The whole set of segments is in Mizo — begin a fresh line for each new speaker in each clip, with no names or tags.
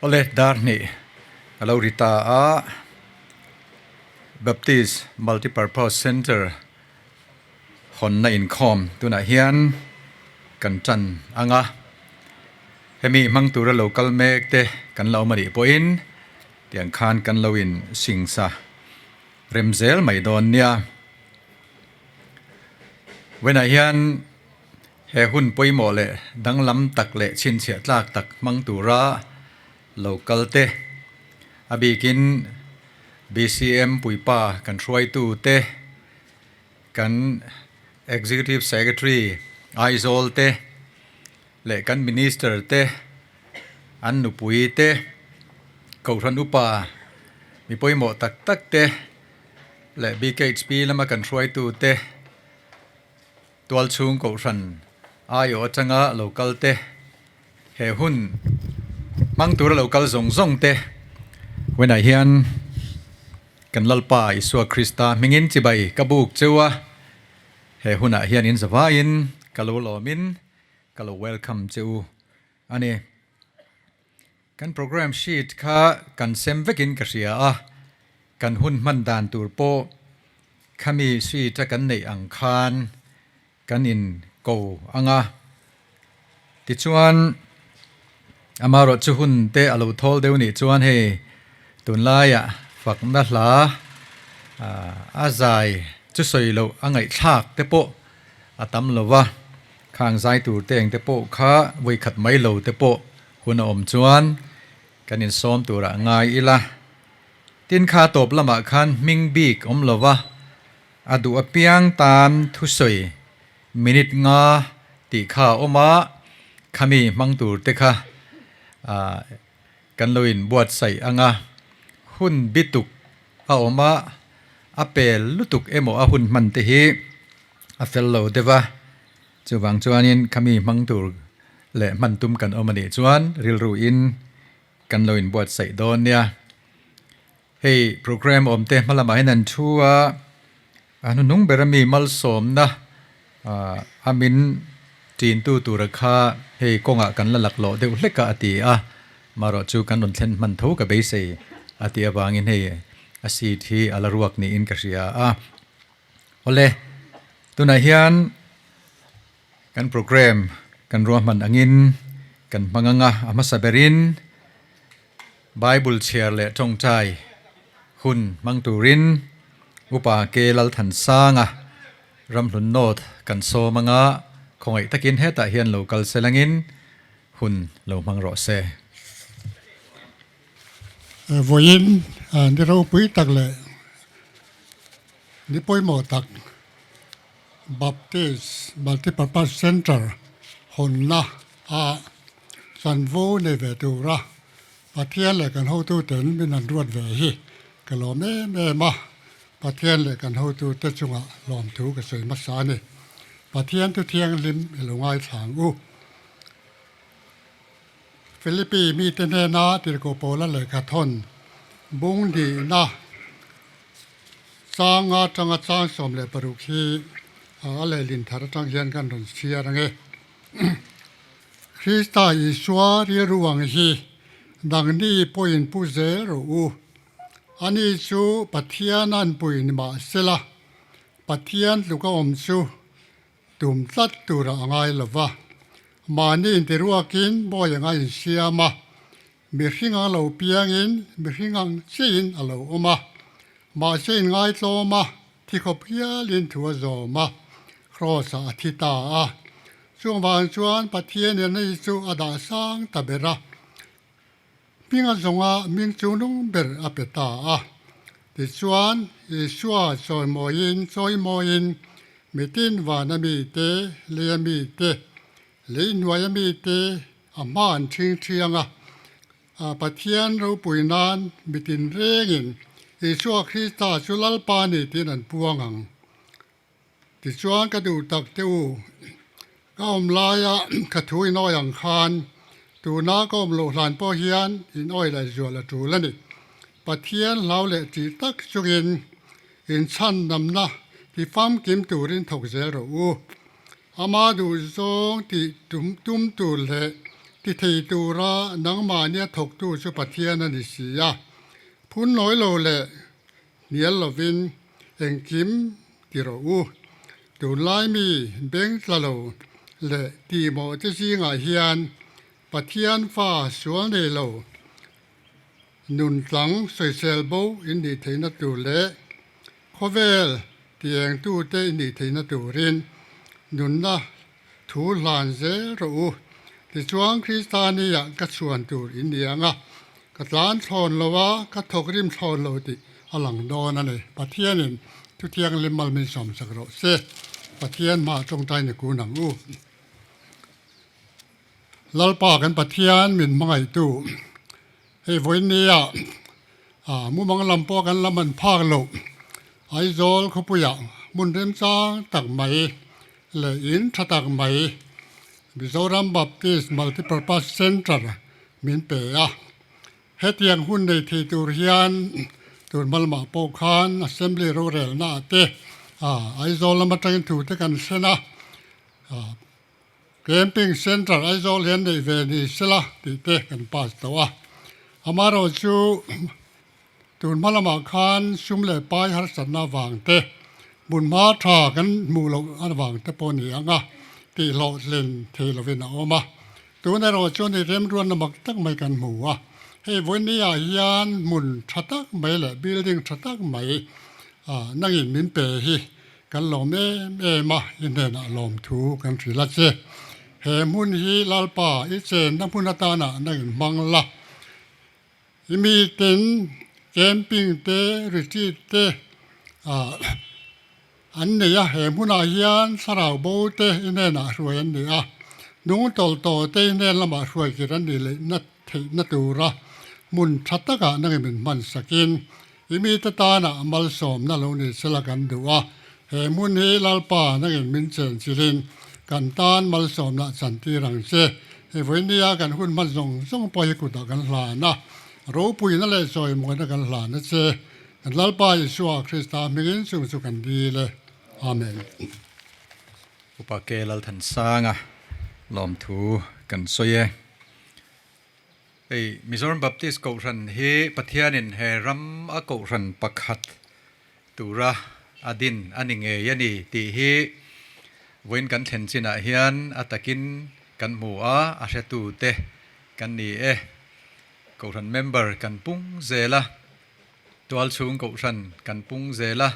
Awle dar hnih a lo ri ta a, Baptist Multipurpose Centre hawnna inkhawm tunah hian kan tan ang a, hemi hmang tura lo kal mek te kan la awm a nih pawhin tiang khan kan lo in singsa rem zel mai dawn nia. Vawiinah hian. He hun pawimawh leh danglam tak leh chhinchhiah tlak tak hmang tura lo kal te, a bikin BCM puipa kan hruaitu te, kan Executive Secretary Aizawl te leh kan Minister te, an nupui te, Kohhran upa mi pawimawh tak tak te leh BKHP lama kan hruaitu te, Tualchhung Kohhran aiawh atanga lo kal te, he hun hmang tura lo kal zawng zawng te hunah hian kan Lalpa Isua Krista hmingin chibai ka buk cheu a, he hunah hian in zavaiin ka lo lawmin ka lo welcome che u a ni. Kan programme sheet kha kan sem vekin ka hria a, kan hun hman dan tur pawh khami sheet a kan neih ang khan kan in ko ang a. Tichuan amaherawh chu hun te a lo thawl deuh nih chuan hei tunlaiah fakna hla a zai chu sawi loh a ngaihthlak te pawh a tam lo va, khang zai tur te eng te pawh kha vawikhat mai lo te pawh Hun a awm chuan kan insawm turah ngai ila. Tin kha tawp lamah khan hming bik awm lova a duh apiang tan thusawi minute nga tih kha a awm a, khami hmang tur te kha kan lo inbuatsaih ang a, hun bituk a awm a, a pel lutuk emaw a hun hman te hi a fel lo deuh a. Chuvang chuanin khami hmang tur leh hman tum kan awm a nih chuan rilruin kan lo inbuatsaih dawn nia. Hei program awmte hma lamah hian an thu a, a hnuhnung ber ami malsawmna a min ṭintu tura kha hei kawngah kan la laklawh deuh hlek a a ti a, marawh chu kan rawn thlen hman tho ka beisei a tih avangin hei a seat hi a la ruak niin ka hria a. Awle, tunah hian kan program kan ruahman angin kan hmang ang a, a hmasa berin Bible chhiar leh tawngtai hun hmang turin Upa Ke Lalthansanga Ramhlun North kan sawm ang a, khawngaih takin hetah hian lo kal sel angin hun lo hmang rawh se.
Vawiin ni ropui tak leh ni pawimawh tak Baptist Multipurpose Centre hawnna a chanvo nei ve tura Pathian leh kan hotuten min han ruat ve hi ka lawm em em a, Pathian leh kan hotute chungah lawmthu ka sawi hmasa a ni. Pathian thu thianghlim i lo ngaithla ang u. Philippi mite hnena tirhkoh Paula lehkha thawn bung hnihna chang atanga chang 16 hi a lehlin thar atang hian kan rawn chhiar ang e. Krista Isua rilru ang hi nangni pawhin pu zel rawh u. Ani chu Pathian a anpui ni mah sela, Pathian tluka awm chu Tum tlat tura a ngai lo va, mahni intiruakin bawi anga insiam a, mihring ang lo piangin mihring ang chiahin a lo awm a, mahse inngaitlawm a, thi khawp hialin thu a zawm a, Kraws-ah a thi ta a. Chung vang chuan Pathian in ani chu a dah sang ta ber a, hminga zawnga hming chu nung ber a pe ta a. Tichuan, Isua chawimawiin chawimawiin mitin vana mite, leia mite, lei hnuaia mite a hma an ṭhing ṭhiang a. Pathian ropui nan mitin rengin Isua Krista chu Lalpa ni tiin an puang ang. Tichuan ka duh tak te u, ka awm laia ka thu in awi ang khan tuna ka awm loh hlan pawh hian in awi laih zual a tul a ni. Pathian hlau leh tih tak chungin in chhan namna ti famkim turin thawk zel rawh u. Ama duh zawng tih tum tum tur leh. Ti thei tura nangmahnia thawktu chu Pathian a ni si a, phun nawi lo leh hnial lovin engkim ti rawh u. Tunlai mi beng tla lo leh tihmawh te zingah hian Pathian fa sual nei lo nun tlang sawisel bo in nih theihna tur leh khawvel tiengtute in nih theihna turin nunna Thu hlan zel rawh u. Tichuan Krista nia ka chhuan tur in ni ang a, ka tlan thlawn lo a, ka thawk rim thlawn lo tih a lang dawn a ni. Pathianin thu thianghlim mal min sawmsak rawh se. Pathian hmaah tawngtai ni kun ang u. Lalpa kan Pathian min hmangaihtu, hei vawinia mumang lam pawh kan la man phak loh Aizawl khawpuiah hmun remchang tak mai leh in tha tak mai Mizoram Baptist Multipurpose Centre min pe a. Hetiang hun nei thei tur hian tun hma lamah pawh khan Assembly rorelna ah te Aizawl lam atangin thu te kan thlen a. Camping Centre Aizawl hian neih ve ni sela tih te kan pass tawh a. Amaherawhchu tun hma lamah khan sum leh pai harsatna avang te, hmunhma tha kan hmuh loh avang te pawh ni ang a, tih hlawhtlin thei lovin a awm a. Tun erawh chuan i remruatna mak tak mai kan hmu a. Hei vawinia hian hmun tha tak mai leh building tha tak mai nangin min pe hi Kan lawm em em a, i hnenah lawmthu kan hrilh a che. He hmun hi Lalpa i chenna hmun atana nang in hmang la. I miten camping te, retreat te an nei a, he hmunah hian thlarau bo te i hnenah hruai an ni a, nung tawlh tawh te i hnen lamah hruai kir an nih leihna theihna tura hmun tha takah nang in min hman sakin I mite tana malsawmna lo ni sela kan duh a, he hmun hi Lalpa nangin min chen chilhin kan tan malsawmna chantir ang che. Hei vawinia kan hun hman zawng zawng pawh hi kutah kan hlan a, ropuina leh chawimawina kan hlan a che. Kan Lalpa Isua Krista hmingin chung chu kan dil e. Amen.
Upa K. Lalthansanga lawmthu kan sawi e. Hei Mizoram Baptist Kohhran hi Pathianin he ram a kohhran pakhat tura a din a ni ngei a ni tih hi vawiin kan thlen chinah hian a takin kan hmu a, a hretute kan ni e. Kohhran member kan pung zel a, tualchhung kohhran kan pung zel a,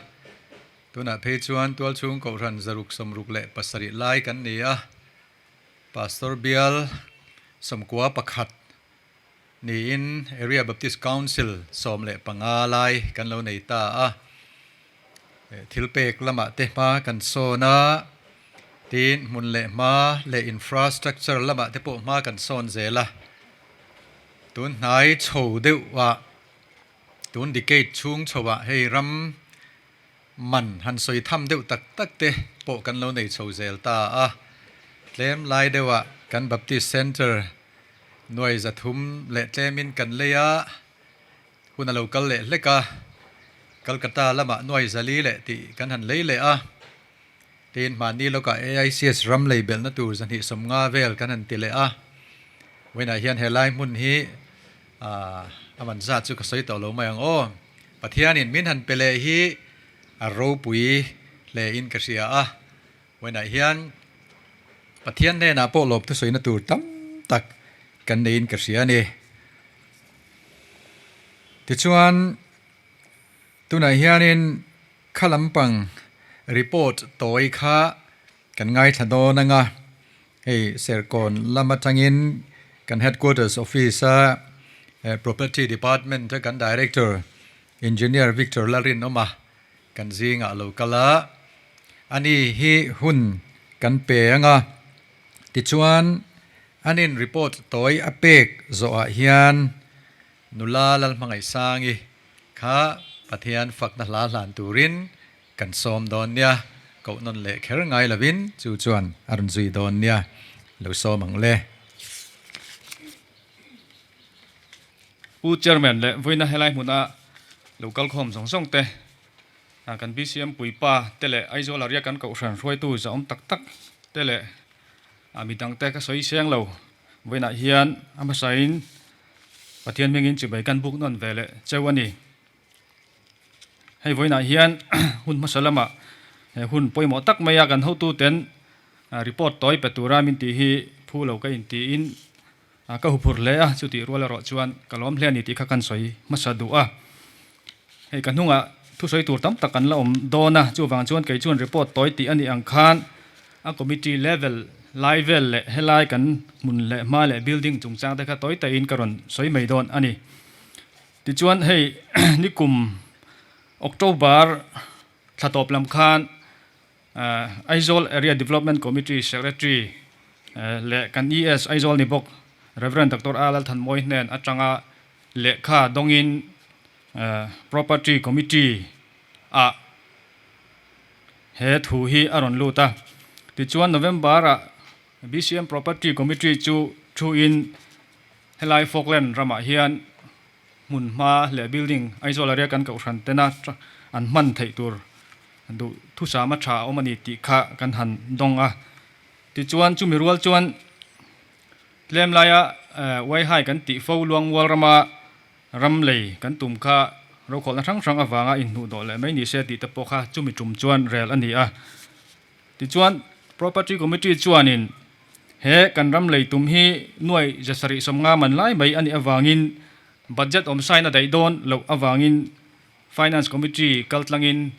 tunah phei chuan tualchhung kohhran zaruk 67 lai kan ni a. Pastor bial 11 niin Area Baptist Council 15 lai kan lo nei ta a. Thil pek lamah te hma kan sawn a, tin hmun leh hma leh infrastructure lamah te pawh hma kan sawn zel a. Tun hnai chho deuhah, tun decade chhung chhoah hei ram Man han sawi tham deuh tak tak te pawh kan lo nei chho zel ta a. Tlem lai deuhah kan Baptist Centre nuai 300 leh tlemin kan lei a, hun a lo kal leh hlek a, Calcutta lamah nuai 400 leh tih kan han lei leh a. Tin, hmanni lawkah AICS ram lei belhna tur 250 vel kan han ti leh a. Vawiinah hian he lai hmun hi a man zat chu ka sawi tawh lo mai ang aw. Pathianin min han pe leh hi a ropui hle in ka hria a, vawiinah hian Pathian hnenah pawh lawm thusawina tur tam tak kan neiin ka hria a ni. Tichuan tunah hianin kha lampang report tawi kha kan ngaithla dawn ang a, hei Serkawn lam atangin kan headquarters office a Property Department a kan Director Engineer Victor Lalrinawma kan zingah a lo kal a, ani hi hun kan pe ang a, tichuan anin report tawi a pek zawhah hian nula Lalhmangaihsangi kha Pathian fakna hla hlan turin Kan sawm dawn nia, koh nawn leh kher ngai lovin chu chuan a rawn zui dawn nia, lo sawm ang le.
Pu Chairman leh vawiina helai hmuna lo kal khawm zawng zawng te, kan BCM puipa te leh Aizawl area kan kohhran hruaitu zahawm tak tak te leh midang te ka sawi seng lo. Vawiinah hian a hmasain Pathian hmingin chibai kan buk nawn ve leh cheu a ni. Hei vawiinah hian hun hmasa lamah he hun pawimawh tak maia kan hotuten report tawi pe tura min tih hi phu lo ka intiin ka huphurh hle a, chutih rual erawh chuan ka lawm hle a ni tih kha kan sawi hmasa duh a. Hei ka hnungah thusawi tur tam tak an la awm dawn a, chuvang chuan kei chuan report tawi tih a nih ang khan a committee level lai vel leh helai kan hmun leh hma leh building chungchang te kha tawi tahin ka rawn sawi mai dawn a ni. Tichuan hei nikum October thla tawp lam khan Aizawl Area Development Committee Secretary leh kan ES Aizawl ni bawk Rev. Doctor A Lalthanmawi hnen atanga lehkha dawngin Property Committee ah he thu hi a rawn lut a. Tichuan November ah BCM Property Committee chu thuin helai Falkland ramah hian hmun hma leh building Aizawl area kan kohhran tena an hman theih tur duh thusam a tha a awm a ni tih kha kan han dawng a. Tichuan chumi rual chuan tlem laia Waihai kan tih fo Luangmual rama ram lei kan tum kha rokhawlhna hrang hrang avanga inhnuh dawh leh mai ni se tih te pawh kha chumi tum chuan rel a ni a. Tichuan, Property Committee chuanin he kan ram lei tum hi nuai zasarih sawmnga man lai mai a nih avangin budget awm sain a daih dawn loh avangin Finance Committee kaltlangin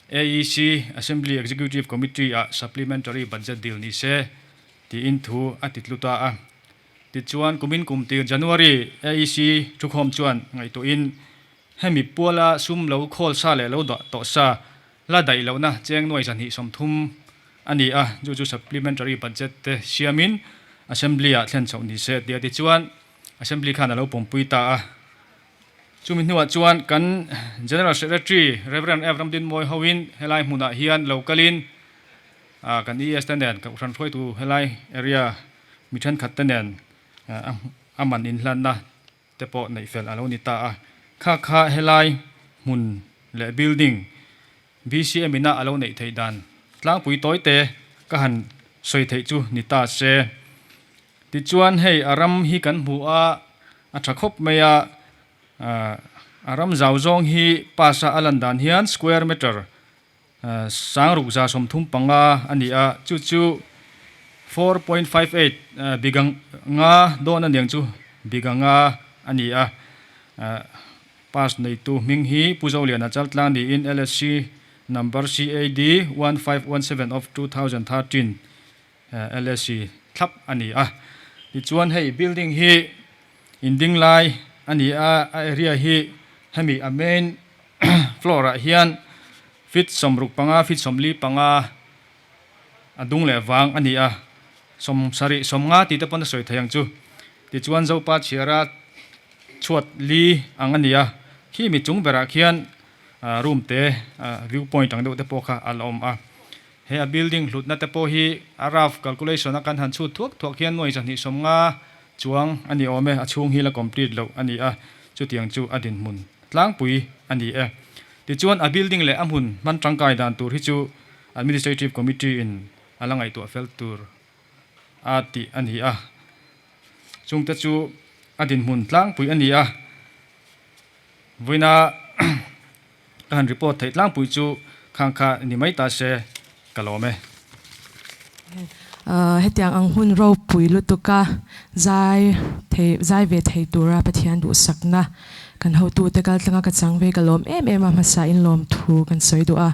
AEC, Assembly Executive Committee, ah Supplementary Budget dil ni se tiin thu a ti tlu ta a. Tichuan, kumin kum tir January AEC thukhawm chuan ngaihtuahin hemi puala sum lo khawl sa leh lo dah tawh sa La daih lohna cheng nuai zahnih 30 a ni a, chu chu supplementary budget te siamin Assembly-ah thlen chhoh ni se tia tichuan Assembly khan a lo pawmpui ta a. Chumi hnuah chuan kan General Secretary Rev. F. Ramdinmawi hoin helai hmunah hian lo kalin kan ES te nen Kohhran hruaitu helai area mi thenkhat te nen a man inhlanna te pawh neih fel a lo ni ta a, kha kha helai hmun leh building BCM ina a lo neih theih dan tlangpui tawi te ka han sawi theih chu ni ta se. Tichuan hei a ram hi kan hmu a, a tha khawp mai a, a ram zau zawng hi pass a a lan dan hian square meter Sangruk 35 a ni a, chu chu 4.58 biga nga dawn a niang chu biga nga a ni a. Pass neitu hming hi Pu Zoliana Chaltlang niin LSC number CAD 1517 of 2013 LSC thlap a ni a. Tichuan hei building hi inding lai a ni a, a area hi hemi a main floor ah hian feet 65 feet 45 a dung leh vang a ni a, 70 50 tih te pawn a sawi thei ang chu. Tichuan Zopa chhiara chhuat li ang a ni a, khi mi chung berah khian room te view point ang deuh te pawh kha a la awm a. He a building hlutna te pawh hi a rough calculation a kan han chhut thuak thuak hian nuai 250 chuang a ni awm e, a chhung hi la complete loh a ni a, chutiang chu a dinhmun tlangpui a ni e. Tichuan a building leh a hmun hman tangkai dan tur hi chu Administrative Committee in a la ngaihtuah fel tur a tih a ni a, chungte chu a dinhmun tlangpui a ni a. Vawiina ka han report theih tlangpui chu khang kha ni mai ta se ka lawm e.
Hetiang ang hun ropui lutuka zai thei zai ve thei tura Pathian duhsakna kan hotute kaltlanga ka chang ve ka lawm em em a hmasa in lawmthu kan sawi duh a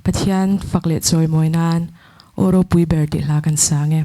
Pathian fak leh chawimawi nan aw ropui ber tih hla kan sang e.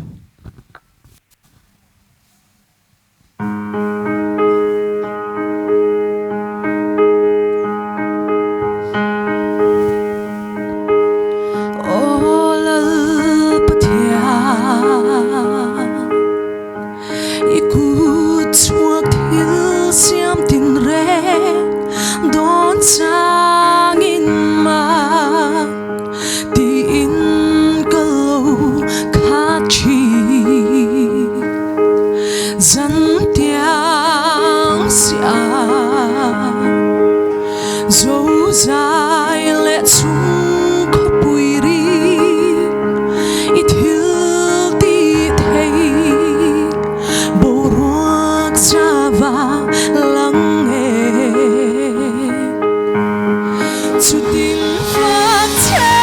Chutin fak che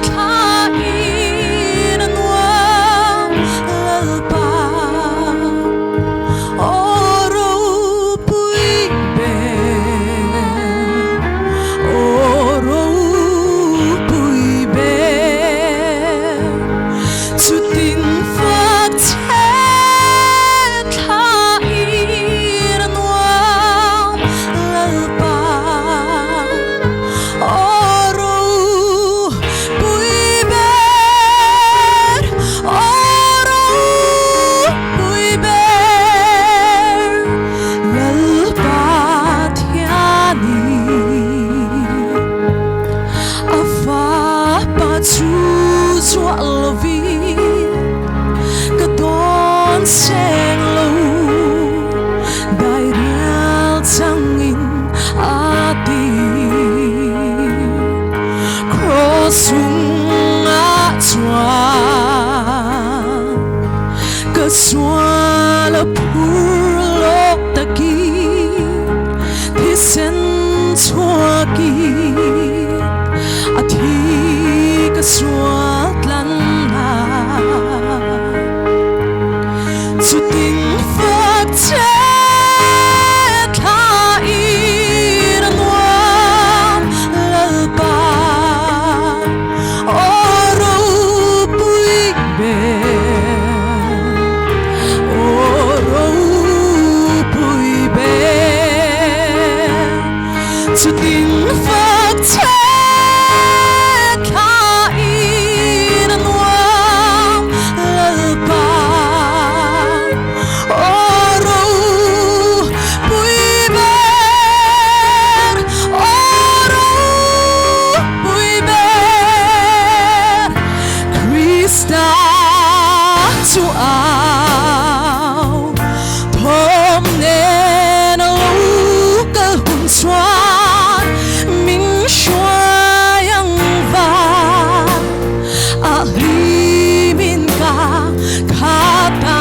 thla in a nuam Lalpa aw ropui ber aw ropui ber Chutin fak che thla in a nuam Lalpa aw ropui ber aw ropui ber Lalpa Thiani a fapa chu zuah lovin ka dawn seng lo dairial changin a ti Cross chungah chuan ka sual a phur lawk takin thisen chhuakin a thi ka sual tlan a. Chutin fak che thla in a nuam Lalpa aw ropui ber aw ropui ber Chutin fak che thla in a nuam Lalpa aw ropui ber aw ropui ber Krista chu au thawm nen a lo kal hun chuan min hruai ang va a hlimin ka khat a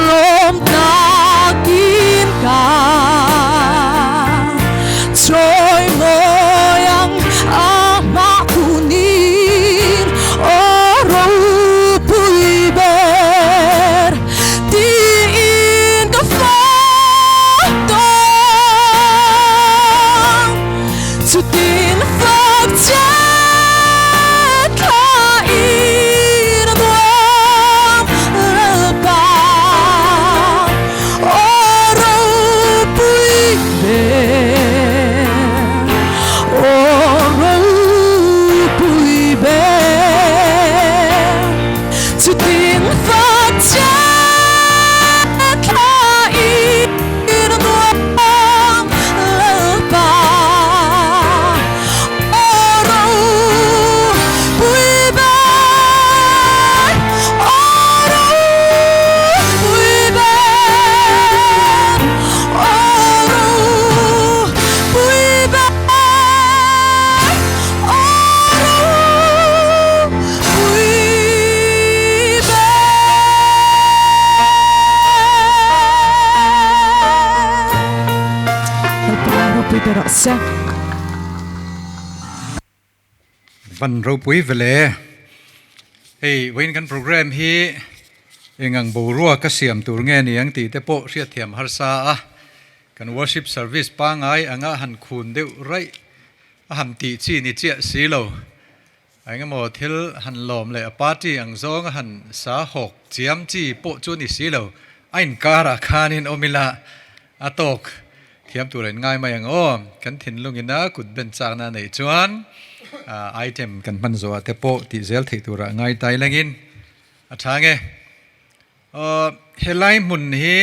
lawm takin ka chawi mawi ang amah kunin aw ropui ber tiin ka fak dawn chutin fak che thla in a nuam Lalpa aw ropui ber aw ropui ber chutin fak che thla in a nuam Lalpa aw ropui ber aw ropui ber aw ropui ber aw ropui ber.
Lalpa ropui ber rawh se.
Van ropui vele. Hei vawiin kan program hi engang boruak a siam tur nge ni ang tih te pawh hriatthiam harsa a, kan worship service pangai anga han khun deuh raih a han tih chi ni chiah si lo. Engemaw thil han lawm leh a party ang zawng a han sa hawk chiam chi pawh chu ni si lo, a inkarah khanin awm ila a tawk thiam tur a inngai mai ang aw. Kan thinlungin a kut ben chakna a neih chuan item kan hman zawhah te pawh tih zel theih turah ngai tai lengin a tha nge. Aw helai hmun hi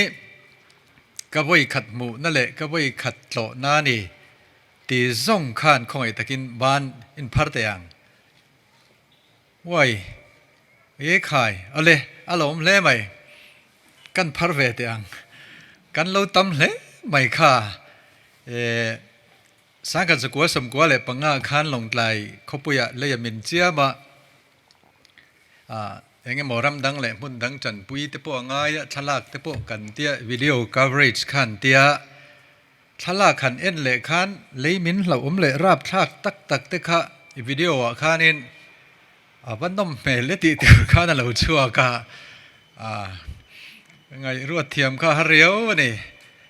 ka vawi khat hmuhna leh ka vawi khat tlawhna a ni. Ti zawng khan khawngaih takin ban in phar teh ang. Uai, e khai, awle, a lo awm hle mai. Kan phar ve teh ang. Kan lo tam hle mai kha. E, sangkhat zakua sawmkua leh panga khan Lawngtlai khawpuiah lei a min chiam a, a, eng emaw ram dang leh hmun dang tanpui te pawh a ngai a, thlalak te pawh kan tia, video coverage khan tia. Thlalak han en leh khan lei min hlauhawm leh rapthlak tak tak te kha video ah khanin a va nawm hmel e tih tur khan a lo chhuak a, ah ngaihruat thiam kha a har riau a ni.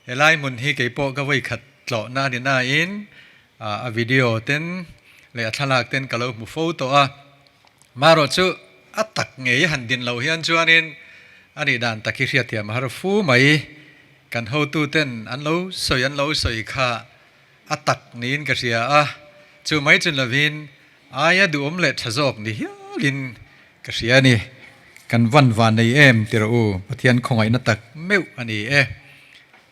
Helai hmun hi keipawh ka vawi khat tlawhna a ni nain a video ten leh a thlalak ten ka lo hmu fo tawh a, marawh chu a tak ngei han din loh hian chuanin a nih dan tak hi hriatthiam a har fu mai. Kan hotuten an lo sawi an lo sawi kha a tak niin ka hria a, chu mai chun lovin aia duhawm leh tha zawk ni hialin ka hria a ni. Kan van van nei em ti rawh u, Pathian khawngaihna tak meuh a ni e.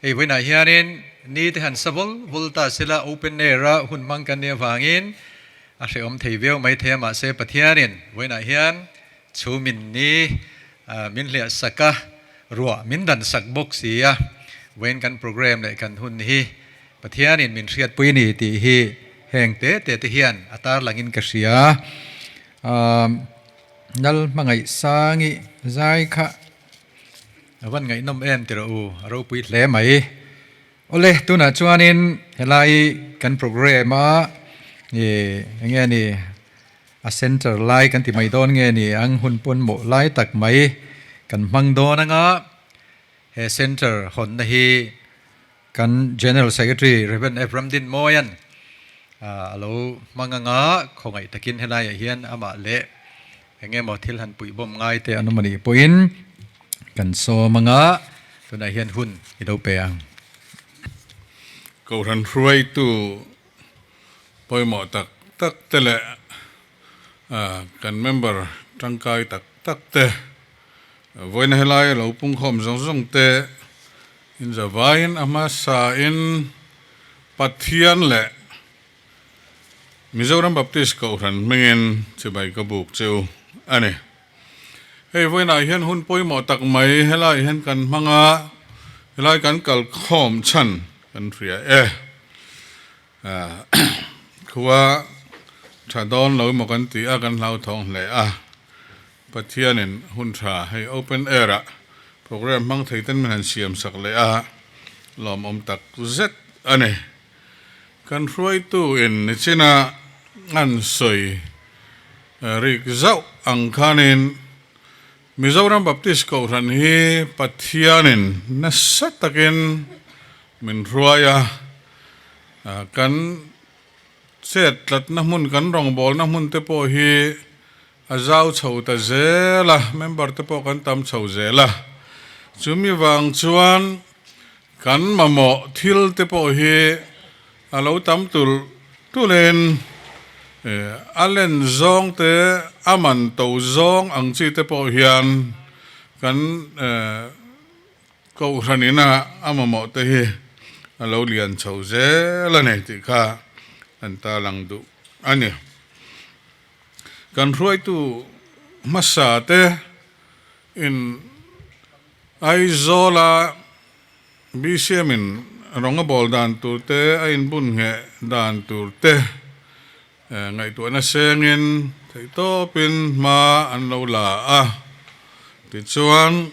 Hei vawiinah hianin ni te han sa vul vul ta sela open air a hun hmang kan nih avangin a hrehawm thei viau mai thei a, mahse Pathianin vawiinah hian Chhumin ni min hliah sak a, ruah min dan sak bawk si a, vawiin kan program leh kan hun hi Pathianin min hriatpui ni tih hi heng te te te hian a tarlangin ka hria. Nal hmangaih sangi zai kha a van ngaihnawm em ti rawh u, a ropui hle mai. Awle, tunah chuanin helai kan program a enge ni A center lai kan ti mai dawn nge ni ang hun pawnmawh lai tak mai kan hmang dawn anga he center hawnna hi kan General Secretary Rev. Ephraim Dinmawia'n a lo hmang anga khawngaih takin helaiah hian amah leh eng emaw thil han puihbawm ngai te an awm anih pawhin kan sawm anga tunah hian hun i lo pe ang.
Kohhran hruaitu Pawimawh tak tak te leh kan member tangkai tak tak te, vawiin helai lo pungkhawm zawng zawng te inzavaiin a hmasa in Pathian leh Mizoram Baptist Kohhran hmingin chibai ka buk chu a ni. Hei vawiinah hian hun pawimawh tak mai helai hian kan hmang a, helai kan kalkhawm chhan kan hria e. Khua tha dawn lo emaw kan ti a, kan hlauthawng hle a. Pathianin hun tha hei open air ah program hmang thei ten min han siam sak leh a, lawmawm tak zet a ni. Kan hruaitu in nichina an sawi rik zauh ang khanin Mizoram Baptist Kohhran hi Pathianin nasa takin min hruai a, kan chet tlatna hmun, kan rawngbawlna hmun te pawh hi a zau chho ta zel a, member te pawh kan tam chho zel a. Chumi vang chuan kan mamawh thil te pawh hi A lo tam tulh tulhin a len zawng te, a man to zawng ang chi te pawh hian kan kohhran ina a mamawh te hi a lo lian chho zel a ni tih kha an tarlang duh a ni. Kan hruaitu hmasa te in Aizawla BCM in rawng a bawl dan tur te, a inbun ngheh dan tur te ngaihtuahna sengin theihtawpin hma an lo la a. Tichuan,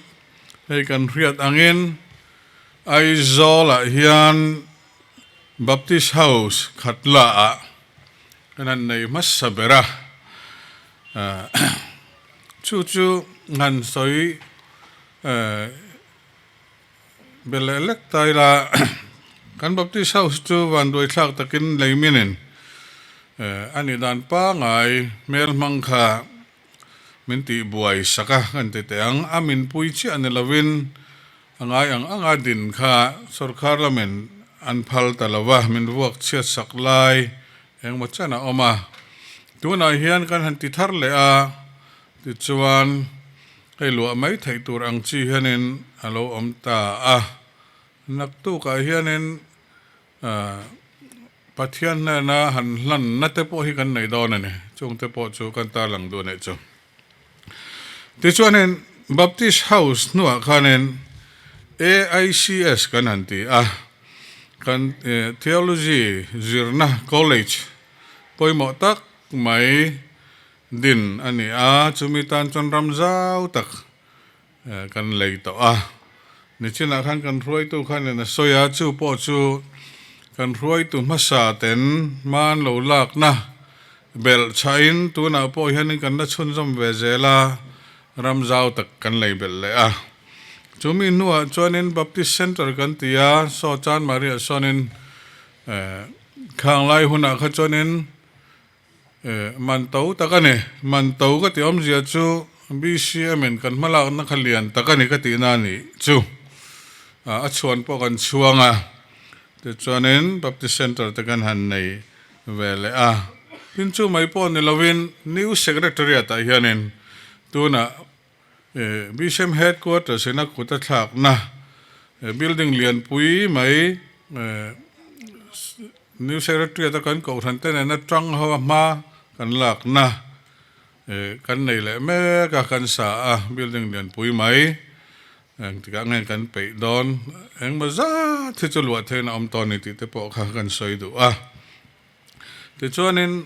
hei kan hriat angin Aizawlah hian Baptist House Khatlaah kan han nei hmasa ber a. Chu chu han sawi Be leh lek ta ila, kan Baptist House chu vanduai thlak takin lei minin a nih dan pangai hmel hmang kha min tih buai sak a kan ti teh ang. A min pui chiah ni lovin a ngai ang anga din kha sorkar lamin an phal ta lo va, min vuak chhiat sak lai engmaw chen a awm a. Tunah hian kan han ti thar leh a, tichuan Hei luah mai theih tur ang chi hianin a lo awm ta a, naktukah hianin Pathian hnena han hlanna te pawh hi kan nei dawn a ni, chungte pawh chu kan tarlang duh a nih chu. Tichuanin Baptist House hnuah khanin AICS kan han ti a, kan Theology zirna College pawimawh tak mai Din a ni a, chumi tan chuan ram zau tak kan lei tawh a. Nichinah khan kan hruaitu khanin a sawi a, chu pawh chu. Kan hruaitu hmasa ten hma an lo lakna belh chhahin tunah pawh hianin kan la chhunzawm ve zel a, ram zau tak kan lei belh leh a. Chumi hnuah chuanin Baptist Centre kan ti a, saw Chan Maria sawnin khang lai hunah kha chuanin man to tak a ni. Man to ka tih awmzia chu BCM in kan hmalakna kha lian tak a ni ka tihna a nih chu. A chhuan pawh kan chhuang a, tichuanin Baptist Centre te kan han nei ve leh a. Tin chu mai pawh ni lovin New Secretariat ah hianin tunah BCM Headquarters in a kut a thlakna building lianpui mai New Secretariat a kan kohhran te nena tang ho a hma kan lakna kan nei leh mek a, kan sa a building lianpui mai engtikah nge kan peih dawn engmaw zat hi chu luah theihin a awm tawh a ni tih te pawh kha kan sawi duh a. Tichuanin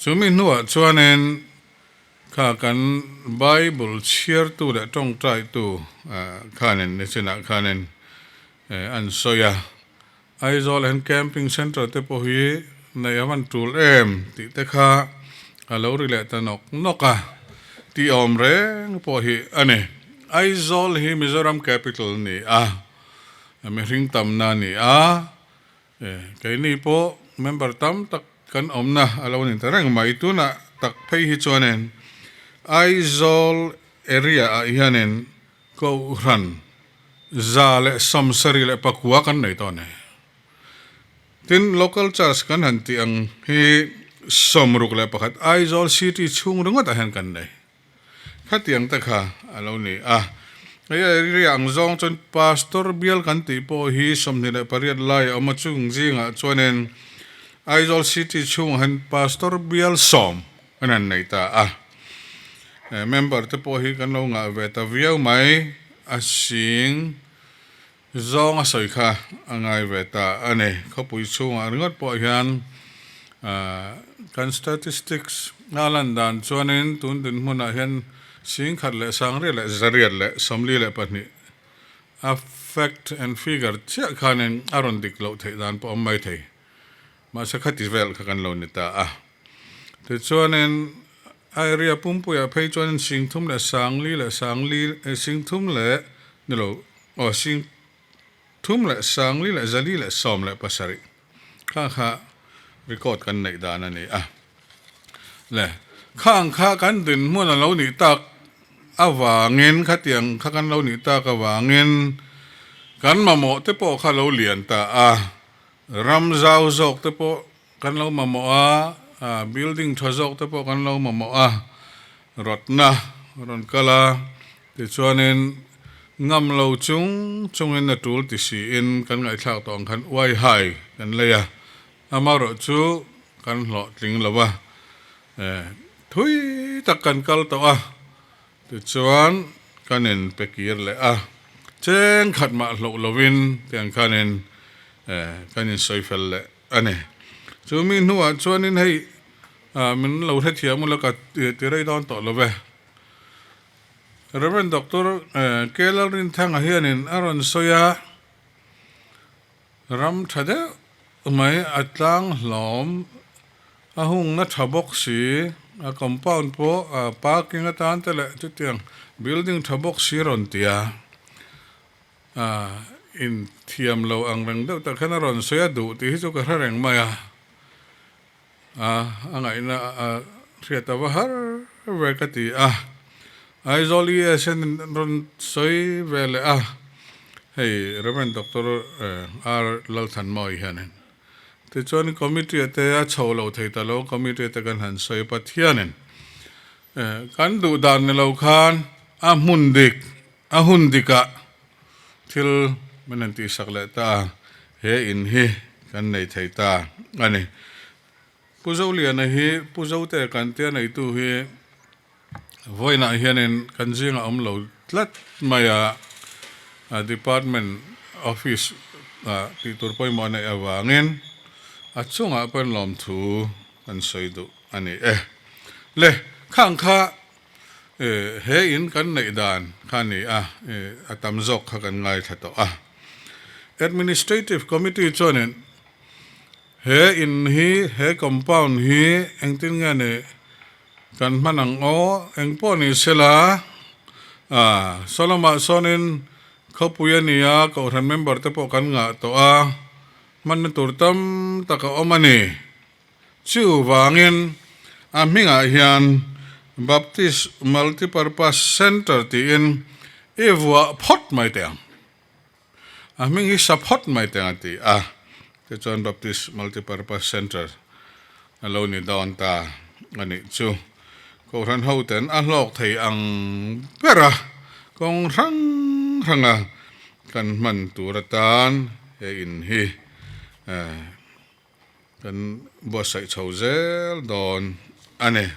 chumi hnuah chuanin Kha kan Bible chhiartu leh tawngtaitu khanin nichinah khanin an sawi a, Aizawl hian camping centre te pawh hi neih a van tul em tih te kha a lo ri leh ta nawk nawk a, tih awm reng pawh hi a ni. Aizawl hi Mizoram capital a ni a, mihring tamna a ni a, Keini pawh member tam tak kan awmna a lo ni ta reng mai. Tunah tak phei hi chuanin Aizawl area ah hianin Kohhran 179 kan nei tawh a ni. Tin, Local Church kan han tih ang hi 61 Aizawl City chhung ringawt ah hian kan nei. Khatiang te kha a lo ni a. Hei area ang zawng chuan Pastor bial kan tih pawh hi 28 lai a awm a, chung zingah chuanin Aizawl City chhungah hian Pastor bial sawm an han nei ta a. Member te pawh hi kan lo ngah ve ta viau mai, a sing zawng a sawi kha a ngai ve ta a ni. Khawpui chhungah ringawt pawh hian kan statistics a lan dan chuanin tun dinhmunah hian singkhat leh sangriat leh zariat leh 42 a fact and figure chiah khanin a rawn dik loh theih dan pawh a awm mai thei. Mahse khati vel kha kan lo ni ta a. Tichuanin a area pumpuiah phei chuanin singthum leh sangli leh sangli singthum leh ni lo aw singthum leh sangli leh zali leh 17 kha kha record kan neih dan a ni a. Le khang kha kan dinhmun a lo nih tak avangin khatiang kha kan lo nih tak avangin kan mamawh te pawh kha lo lian ta a. Ram zau zawk te pawh kan lo mamawh a, building tha zawk te pawh kan lo mamawh a, rawtna rawn kal a, tichuanin ngam lo chung chungin a tul ti siin kan ngaihthlak tawh ang khan uai hai kan lei a, amaherawh chu kan hlawhtling lo a, thui tak kan kal tawh a, Tichuan, kan in pe kir leh a, cheng khat mah hloh lovin tiang khanin kan in sawi fel leh a ni. Chu mi hnuah chuanin hei min lo hrethiam ula ka ti rei dawn tawh lo ve. Rev. Doctor K. Lalrinthanga hianin a rawn sawi a, Ram tha deuh mai a tlang hlawm, a hungna tha bawk si, a compound pawh a parking atan te leh chutiang building tha bawk si rawn ti a, ah inthiam lo ang reng deuh tak hian a rawn sawi a duh tih hi chu ka hre reng mai a, ah a ngaihna a hriat a va har ve ka ti a. Aizawl ES hian rawn sawi ve leh a, hei Rev. Doctor R. Lalthanmawii hianin. Tichuan committee ah te a chho lo thei ta lo, committee te kan han sawi Pathianin kan duh dan ni lo khan a hmun dik, a hun dikah thil min han tihsak leh ta a, he in hi kan nei thei ta a ni. Pu Zoliana hi Pu Zote kan tia neitu hi Vawiinah hianin kan zingah awm lo tlat mai a, department office ah tih tur pawimawh a neih avangin a chungah pawhin lawmthu kan sawi duh a ni e. Le, khang kha he in kan neih dan kha a ni a, a tam zawk kha kan ngaithla tawh a. Administrative Committee chuanin he in hi, he compound hi engtin nge ni kan hman ang aw, eng pawh ni sela, ah Solomah sawnin khawpui a ni a, kohhran member te pawh kan ngah tawh a, hmanna tur tam tak a awm a ni. Chuvangin a hmingah hian Baptist Multipurpose Centre tiin i vuah phawt mai teh ang. A hming hi sa phawt mai teh ang a ti a. Tichuan Baptist Multipurpose Centre a lo ni dawn ta a nih chu. Kohhran hoten a hlawk thei ang bera kawng hrang hranga kan hman tur atan he in hi Kan buatsaih chho zel dawn a ni.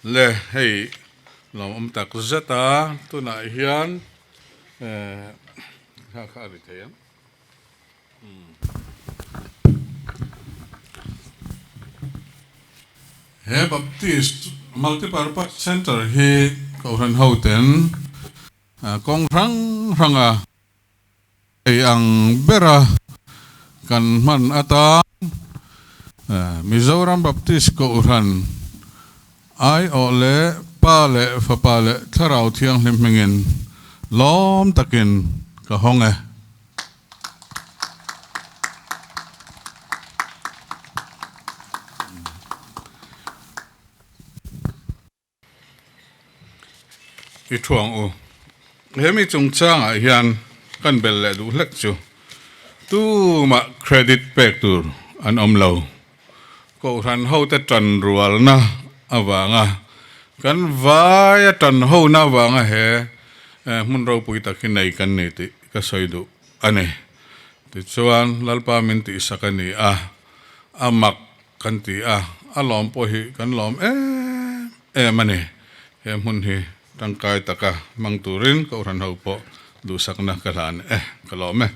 Le hei lawmawm tak zet a, tunah hian eh kha kha a ri thei ang. He Baptist Multipurpose Centre hi Kohhran hoten kawng hrang hranga Ei ang bera kan hman atan Mizoram Baptist Kohhran aiawh leh Pa leh Fapa leh Thlarau Thianghlim hmingin lawm takin ka hawng e. I thuang u. He mi chungchangah hian kan bel leh duh hlek chu tumah credit pek tur an awm lo. Kohhran hote tan rualna avanga kan vaia tan hona avanga he hmun ropui tak hi nei kan ni tih ka sawi duh a ni. Tichuan Lalpa min tihsak a ni a, a mak Kan ti a, a lawm pawh hi kan lawm em em a ni. He hmun hi tangkai taka hmang turin Kohhran ho pawh duhsakna ka hlan e, ka lawm e.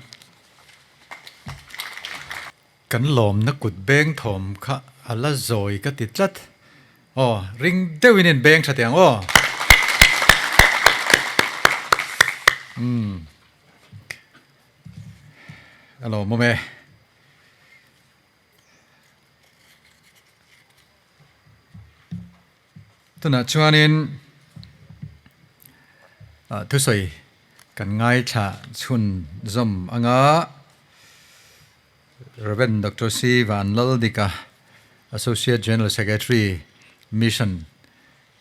Kan lawmna kut beng thawm kha a la zawi ka ti tlat. Aw, ring deuhin in beng tha teh ang aw. Umm. A lawmawm e. Tunah chuanin thusawi kan ngaithla chhun zawm anga Rev. Doctor C. Van Laldika, Associate General Secretary, Mission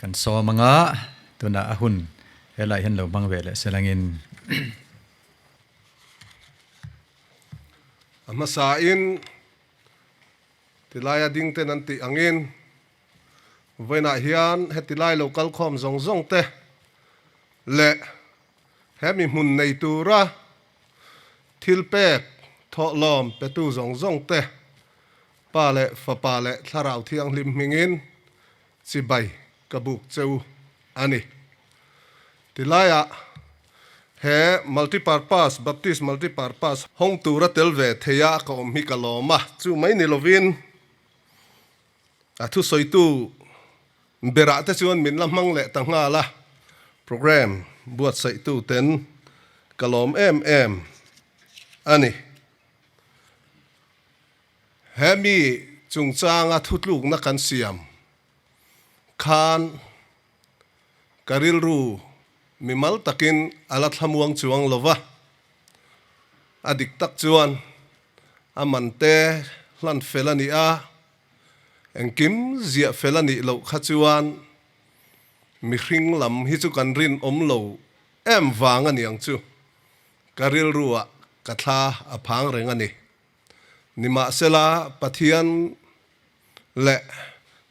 kan sawm anga tunah a hun helaiah hian lo hmang ve leh selangin.
A hmasain tilaia dingten an tih angin vawiinah hian heti lai lo kalkhawm zawng zawng te leh he mi hmun nei tura thil pek thawhlawm petu zawng zawng te Pa leh Fapa leh Thlarau Thianghlim hmingin chibai ka buk cheu a ni. Tilaiah he Multipurpose, Baptist Multipurpose, hawng tura tel ve theia ka awm hi ka lawm a, chu mai ni lovin a thusawitu berah te chuan min la hmang leh ta nghal a, programme buatsaihtu ten ka lawm em em a ni. He mi chungchanga thutlukna kan siam khan ka rilru mimal takin a la thlamuang chuang lo va, a dik tak chuan a man te hlan fel a nih a, engkim ziah fel a nih loh kha chuan mihring lam hi chu kan rinawm lo em vang a niang chu ka rilruah ka thla a phang reng a ni. Nimahsela Pathian leh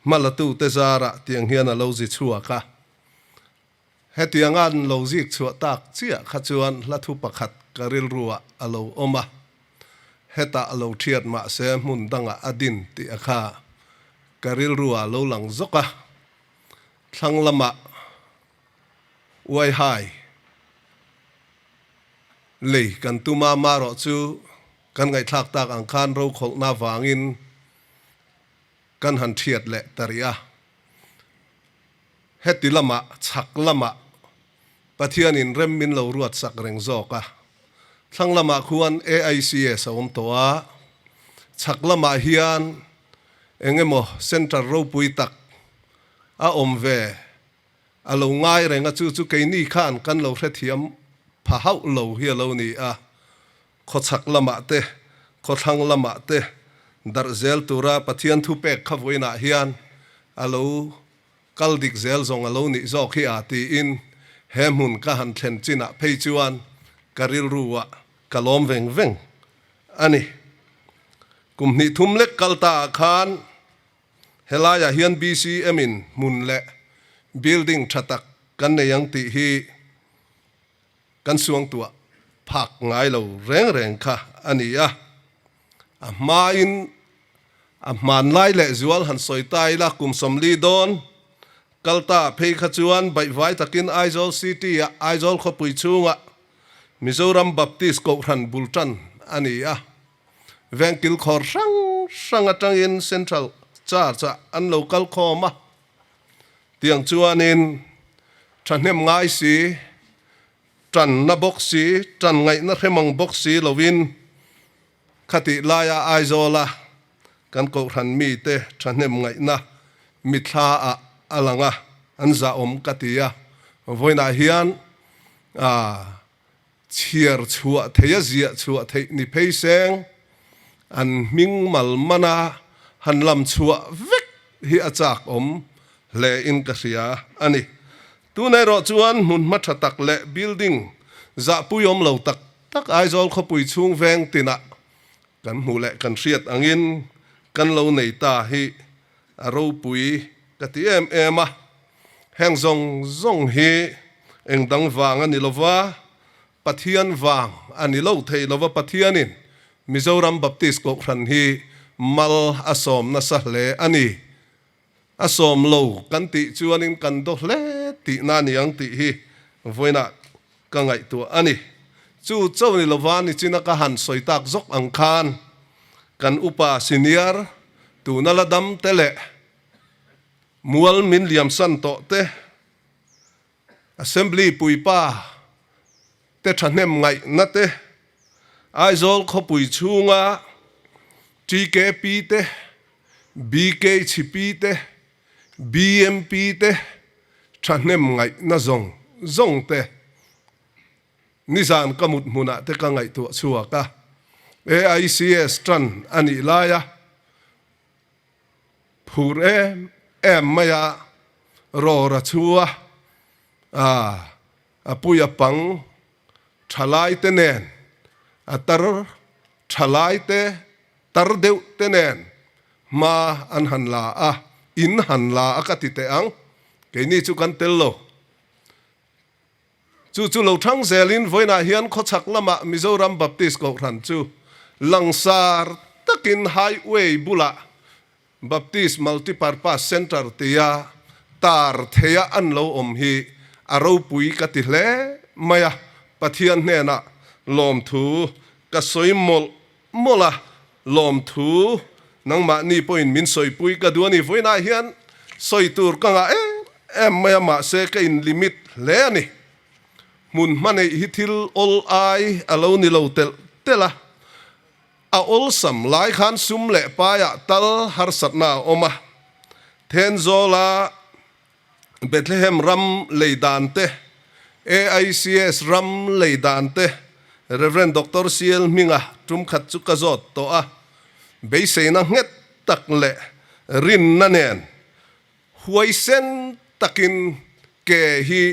hmalatute zarah tiang hian a lo zi chhuak a. Hetianga an lo zik chhuah tak chiah kha chuan hla thu pakhat ka rilruah a lo awm a. Hetah a lo thiat mahse hmun dangah a din tih a kha ka rilruah a lo lang zawk a. Thlang lamah uaihai lei kan tum a, marawh chu kan ngaihthlak tak ang khan rokhawlhna vangin Kan han thiat leh ta rih a, heti lamah, chhak lamah Pathianin rem min lo ruat sak reng zawk a. Thlang lamah khuan AICS a awm tawh a, chhak lamah hian eng emaw centre ropui tak a awm ve a lo ngai reng a, chu chu keini khan kan lo hrethiam pha hauh lo hi a lo ni a. Khawchhak lamah te, khawthlang lamah te darh zel tura Pathian thupek kha vawiinah hian a lo Kal dik zel zawng a lo nih zawk hi a tiin he hmun ka han thlen chinah phei chuan ka rilru ah ka lawm veng veng a ni. Kum hnih thum lek kal ta ah khan helaiah hian BCM in hmun leh building tha tak kan nei ang tih hi kan suangtuah phak ngai lo reng reng kha a ni a. A hmain a hmanlai leh zual han sawi ta ila kum 40 dawn kal ta phei kha chuan baihvai takin Aizawl City ah Aizawl khawpui chhungah Mizoram Baptist Kohhran bul tan a ni a. Vengkil khawr hrang hrang atangin Central Church ah an lo kal khawm a. Tiang chuanin thahnem ngai si Tanna bawk si, tan ngaihna hremang bawk si loin khatih laia Aizawla kan kohhran mite thahnem ngaihna mithla ah a lang a, an zahawm ka ti a. Vawiinah hian chhiar chhuah theih a ziah chhuah theih ni phei seng an hming mal mana han lam chhuah vek hi a chak awm hle in ka hria a ni. Tun erawh chuan hmunhma tha tak leh building zahpui awm lo tak tak Aizawl khawpui chhung veng tinah kan hmuh leh kan hriat angin kan lo nei ta hi a ropui ka ti em em a. Heng zawng zawng hi eng dang vang a ni lova, Pathian vang a ni lo thei lova Pathianin Mizoram Baptist Kohhran hi mal a sawm nasa hle a ni. A sawm lo kan tih chuanin kan daw hle tihna a ni ang tih hi vawiinah ka ngaihtuah a ni. Chu cho ni lova nichina ka han sawi tak zawk ang khan kan upa senior tuna la dam te leh mual min liamsan tawh te, Assembly puipa te thahnem ngaihna te, Aizawl khawpui chhunga TKP te, BKHP te, BMP te thahnem ngaihna zawng zawng te nizan ka mut hmunah te ka ngaihtuah chhuak a, AICS tan a nih laia Phur em em mai a, rawr a chhu a, a pui a pang thalai te nen, a tar thalai te tar deuh te nen hma an han la a, in han la a ka ti teh ang, keini chu kan tel lo. Chu chu lo thang zelin vawiinah hian khawchhak lamah Mizoram Baptist Kohhran chu langsar takin Highway bulah Baptist Multipurpose Centre tia tar theia an lo awm hi a ropui ka ti hle mai a, Pathian hnenah lawmthu ka sawi mawlh mawlh a, lawmthu nangmahni pawhin min sawipui ka duh a ni. Vawiinah hian sawi tur ka ngah em em mai a, mahse ka in limit hle a ni. Hmun hmaneih hi thil awl ai a lo ni lo telh telh a, a awlsam lai khan sum leh paiah tal harsatna a awm a, Thenzawla Bethlehem ram lei dan te, AICS ram lei dan te, Rev. Doctor CL Hminga tum khat chu ka zawt tawh a, beiseina nghet tak leh rinna nen huaisen takin ke hi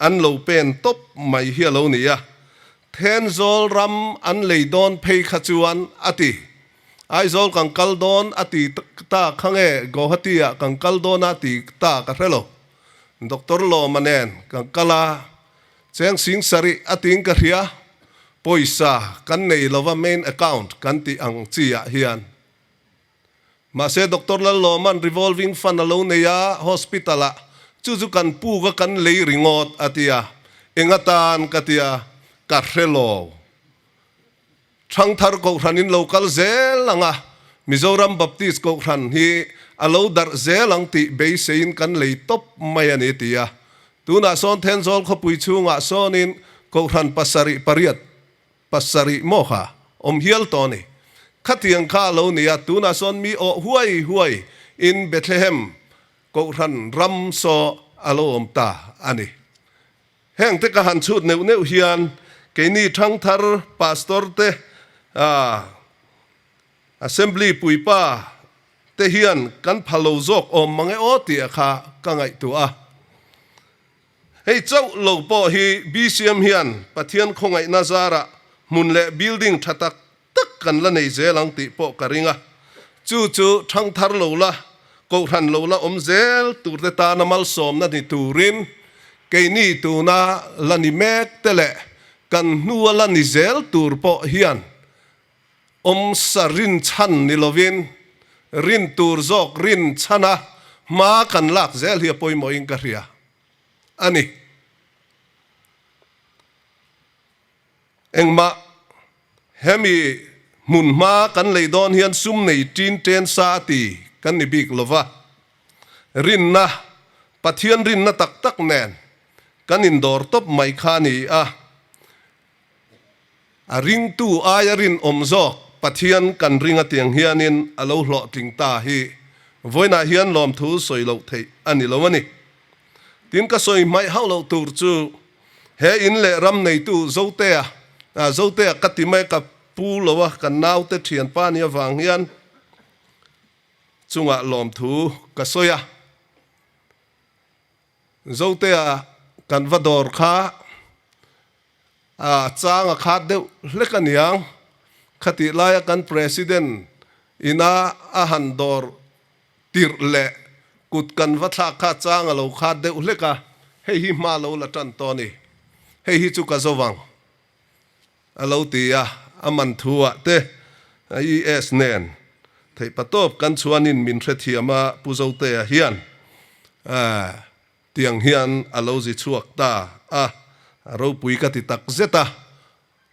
an lo pen tawp mai hi a lo ni a, Thenzawl ram an lei dawn phei kha chuan a ti. Aizawl kan kal dawn a ti ta kha nge Guwahati ah kan kal dawn a ti ta ka hre lo. Doctor Lawma nen kan kal a, cheng sing sarih a tiin ka hria, pawisa kan nei lova main account kan tih ang chi ah hian. Mahse Doctor Lallawma'n revolving fund a lo nei a hospital ah chu chu kan puk a kan lei ringawt a ti a, eng atan ka ti a, ka hre lo. Thangthar Kohhran in lo kal zel ang a, Mizoram Baptist Kohhran hi a lo darh zel ang tih beiseiin kan lei tawp mai a ni ti a. Tunah sawn Thenzawl khawpui chhungah sawnin Kohhran pasarih pariat. Pasarih maw kha awm hial tawh a ni. Khatiang kha a lo ni a, tunah sawn mi awh huai huai in Bethlehem Kohhran ram saw a lo awm ta a ni. Heng te ka han chhut neuh neuh hian keini thangthar Pastor te, Assembly puipa te hian kan pha lo zawk awm mang e aw tih a kha ka ngaihtuah a. Hei chauh lo pawh hi BCM hian Pathian khawngaihna zarah hmun leh building tha tak tak kan la nei zel ang tih pawh ka ring a. Chu chu thangthar lo la, kohhran lo la awm zel turte tana malsawmna ni turin keini tuna la ni mek te leh kan hnua la ni zel tur pawh hian Awmsa rinchhan ni lovin rin tur zawk rinchhana hma kan lak zel hi a pawimawhin ka hria a ni. Engmah hemi hmun hma kan lei dawn hian sum nei tin ten sa a ti kan ni bik lova, rinna, Pathian rinna tak tak nen kan indawr tawp mai kha a ni a. A ringtu aia rinawm zawk Pathian kan ring atiang hianin a lo hlawhtling ta hi vawiinah hian lawmthu sawi loh theih a ni lo a ni. Tin, ka sawi hmaih hauh loh tur chu he in leh ram neitu Zotea, Zotea ka ti mai ka pu lo a, kan naute thianpa ni avang hian chungah lawmthu ka sawi a. Zotea kan va dawr kha A chang a khat deuh hlek a niang. Khatih laia kan President ina a han dawr tirh leh kut kan va thlak kha chang a lo khat deuh hlek a, hei hi hma lo la tan tawh a ni. Hei hi chu ka zo vang a lo ti a, a man thu ah te IAS nen theihpatawp kan chuanin min hrethiam a Pu Zotea hian Tiang hian a lo zi chhuak ta a, a ropui ka ti tak zet a.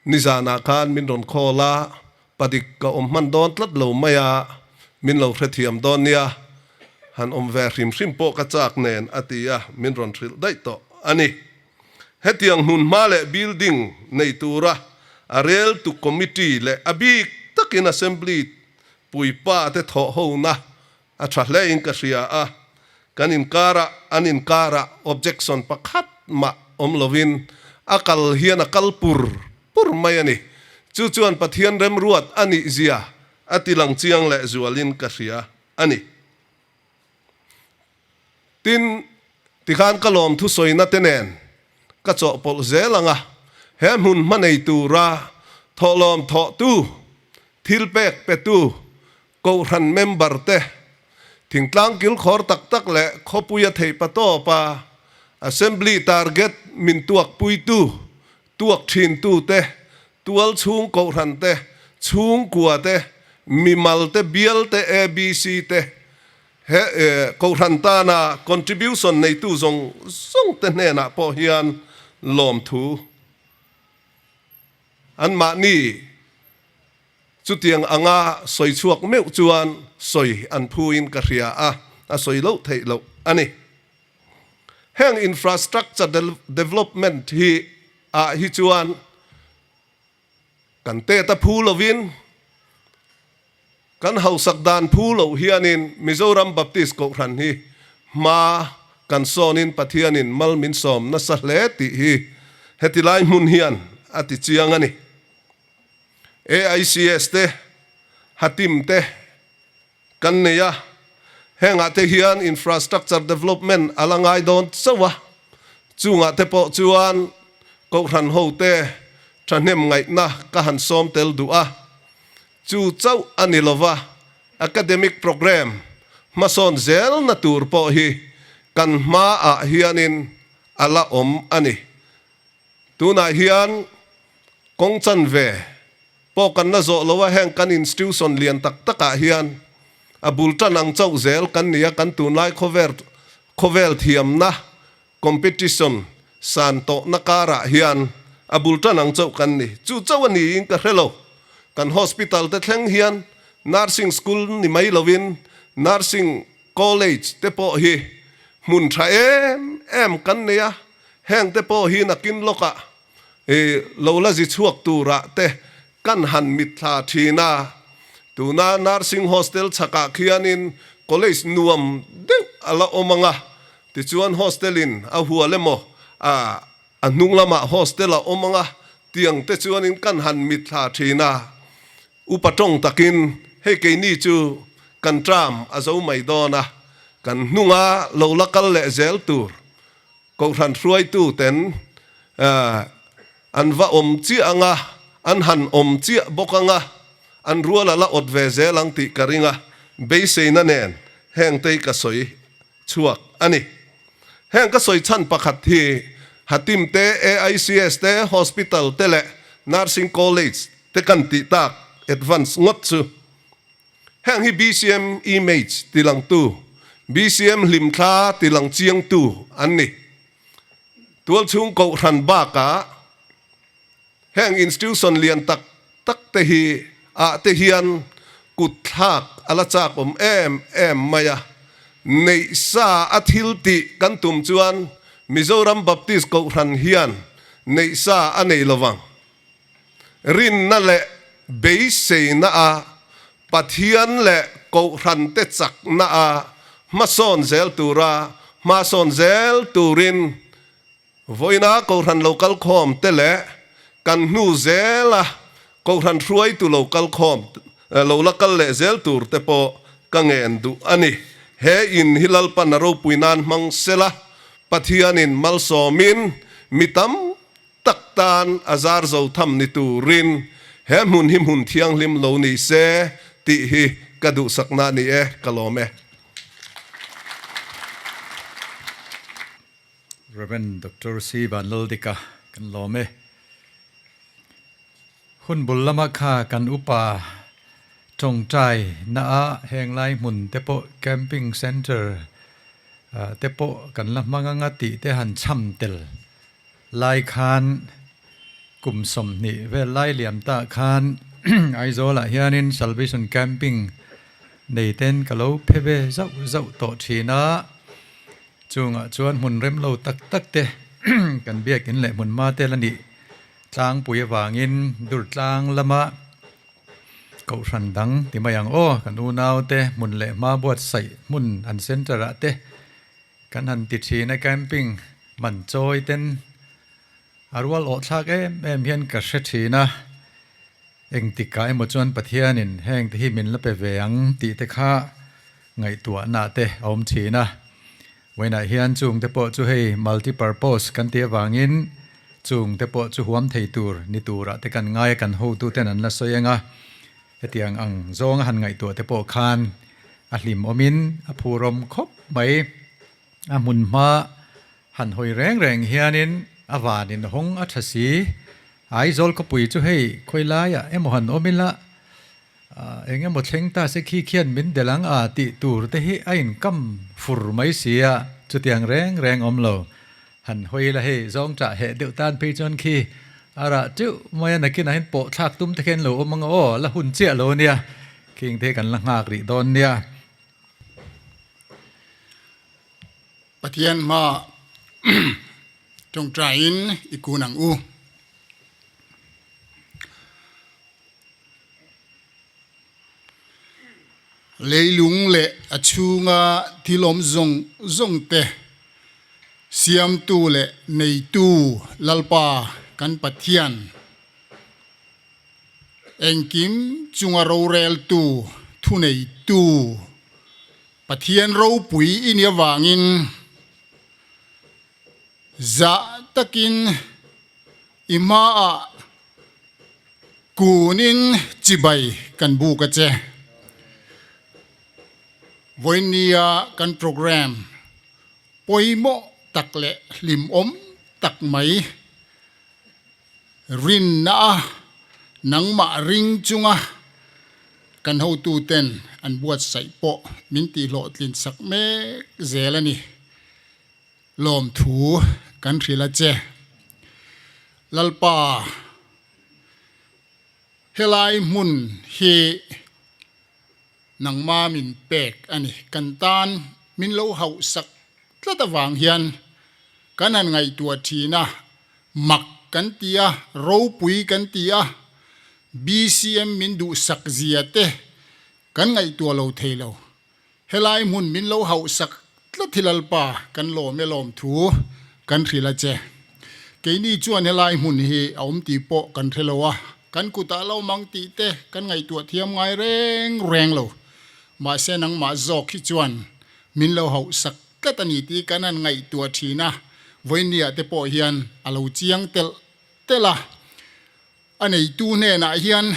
Nizanah khan min rawn call a, padik ka awm hman dawn tlat lo mai a, min lo hrethiam dawn nia, han awm ve hrim hrim pawh ka chak nen a ti a, min rawn hrilh daih tawh a ni. Hetiang hmunhma leh building nei tura a reltu committee leh a bik takin assembly puipa te thawh hona A tha hlein ka hria a, kan inkarah an inkarah objection pakhat mah awm lovin a kal hian a kal pur pur mai a ni. Chu chuan Pathian remruat a nih zia a ti lang chiang leh zualin ka hria a ni. Tin, tikhan ka lawm thusawina te nen ka chawhpawlh zel ang a, he hmun hma nei tura thawhlawm thawhtu, thilpek petu, Kohhran member te, thingtlang kilkhawr tak tak leh khawpuia theih patawp a Assembly target min tuakpuitu, tuak thintu te, tual chhung kohhran te, chhungkua te, mimal te, bial te, ABC te, he kohhran tana contribution neitu zawng zawng te hnenah pawh hian lawmthu anmahni Chutiang anga sawi chhuak meuh chuan sawi an phuin ka hria a, a sawi loh theih loh a ni. Heng infrastructure development hi ah hi chuan kan tet a phu lovin, kan hausak dan phu loh hianin Mizoram Baptist Kohhran hi hma kan sawnin Pathianin mal min sawm nasa hle tih hi heti lai hmun hian a ti chiang a ni. AICS te, Hatim te kan nei a, hengah te hian infrastructure development a la ngai dawn chauh a, chungah te pawh chuan Kohhran ho te thahnem ngaihna ka han sawm tel duh a, chu chauh a ni lova, academic programme hmasawn zelna tur pawh hi kan hmaah hianin a la awm a ni. Tunah hian kawng chanve pawh kan la zawh lo a, heng kan institution lian tak takah hian a bul tan ang chauh zel kan ni a, kan tunlai khawvel khawvel thiamna competition san tawhna karah hian a bul tan ang chauh kan ni. Chu chauh a niin ka hre lo. Kan hospital te thleng hian nursing school ni mai lovin nursing college te pawh hi hmun tha em em kan nei a, Heng te pawh hi nakin lawkah Lo la zi chhuak turah te kan han mitthla thin a, tuna nursing hostel chhakah khianin college nuam deuh a la awm ang a, tichuan hostel in a hual emaw a hnung lamah hostel a awm ang a, tiang te chuanin kan han mitthla thin a, upa tawng takin hei keini chu kan term a zo mai dawn a, kan hnunga lo la kal leh zel tur Kohhran hruaituten an va awm chiah ang a, an han awm chiah bawk ang a, an rual a la awt ve zel ang tih ka ring a, beiseina nen hengtei ka sawi chhuak a ni. Heng ka sawi chhan pakhat hi Hatim te, AICS te, Hospital te leh Nursing College te kan tih tak advance ngawt chu Heng hi BCM image tilangtu, BCM hlimthla tilang chiangtu an ni. Tualchhung kohhran bakah heng institution lian tak tak te hi ah te hian kut thlak a la chak awm em em mai a. Neih sa a thil tih kan tum chuan Mizoram Baptist kohhran hian neih sa a nei lovang. Rinna leh beiseina a Pathian leh Kohhrante chakna a hmasawn zel tura hmasawn zel turin vawiina Kohhran lo kalkhawm te leh kan hnu zela Kohhran hruaitu lo kalkhawm lo la kal leh zel tur te pawh ka ngen duh a ni. He in hi Lalpan a ropui nan hmang sela, Pathianin malsawmin mi tam tak tan a zar zo tham ni turin he hmun hi hmun thianghlim lo ni se tih hi ka duhsakna a ni e, ka lawm e.
Rev. Doctor C. Vanlaldika kan lawm e. Hun bul lama kha kan upa tawngtai na a heng lai hmun te pawh camping centre te pawh kan la hmang anga tih te han cham tel Lai khan kum 20 vel lai liam tah khan Aizawlah hianin Salvation Camping nei ten ka lo phe ve zauh zauh tawh thin a, chungah chuan hmun rem lo tak tak te kan biakin leh hmun hma te la nih tlangpui avangin dur tlang lama Kohhran dang ti mai ang aw, kan unau te hmun leh hma buatsaih hmun an centre ah te Kan han ti thin a camping man chawi ten a rual awh thlak em em hian ka hre thin a, engtikah emaw chuan Pathianin heng te hi min la pe ve ang tih te kha ngaihtuahna te a awm thin a. Vawiinah hian chung te pawh chu hei multi purpose kan tih avangin chung te pawh chu huam thei tur ni turah te kan ngai a kan hotu ten an la sawi ang a, Hetiang ang zawnga han ngaihtuah te pawh khan a hlimawmin a phurawm khawp mai. A hmun hma han hawi reng reng hianin a vanin hawng a tha si. Aizawl khawpui chu hei khawi laiah emaw han awm ila eng emaw thleng ta se khi khian min del ang a tih tur te hi a inkam fur mai si a, chutiang reng reng awm lo. Han hawi la hei zawng chah heh deuh tan phei chuan khi a rah teuh mai a, nakinah hian pawh thlak tum te kha in lo awm ang a aw, la hun chiah lo ania, khing te hi kan la nghak rih dawn nia.
Pathian hma tawngtaiin i kun ang u. Leilung leh a chhunga thil awm zawng zawng te siamtu leh neitu Lalpa kan Pathian, engkim chunga roreltu, thuneitu Pathian ropui i nih avangin zah takin i hmaah Kunin chibai kan buk a che. Vawinia kan programme pawimawh tak leh hlimawm tak mai rinna a nangmah ring chunga kan hotuten an buatsaih pawh min tihhlawhtlin sak mek zel a ni. Lawmthu kan hrilh a che. Lalpa, helai hmun hi nangma min pek a ni. Kan tan min lo hauhsak tlat avang hian kan han ngaihtuah thin a, mak
kan ti a, ropui kan ti a, BCM min duhsak zia te kan ngaihtuah lo thei lo. Helai hmun min lo hauhsak tlat hi Lalpa kan lawm e lawm thu kan hrilh a che. Keini chuan helai hmun hi a awm tih pawh kan hre lo a, kan kutah lo mang tih te kan ngaihtuah thiam ngai reng reng lo. Mahse nangmah zawk hi chuan min lo hauhsak tlat a ni tih kan han ngaihtuah thin a, vawinia te pawh hian a lo chiang telh telh a. A neitu hnenah hian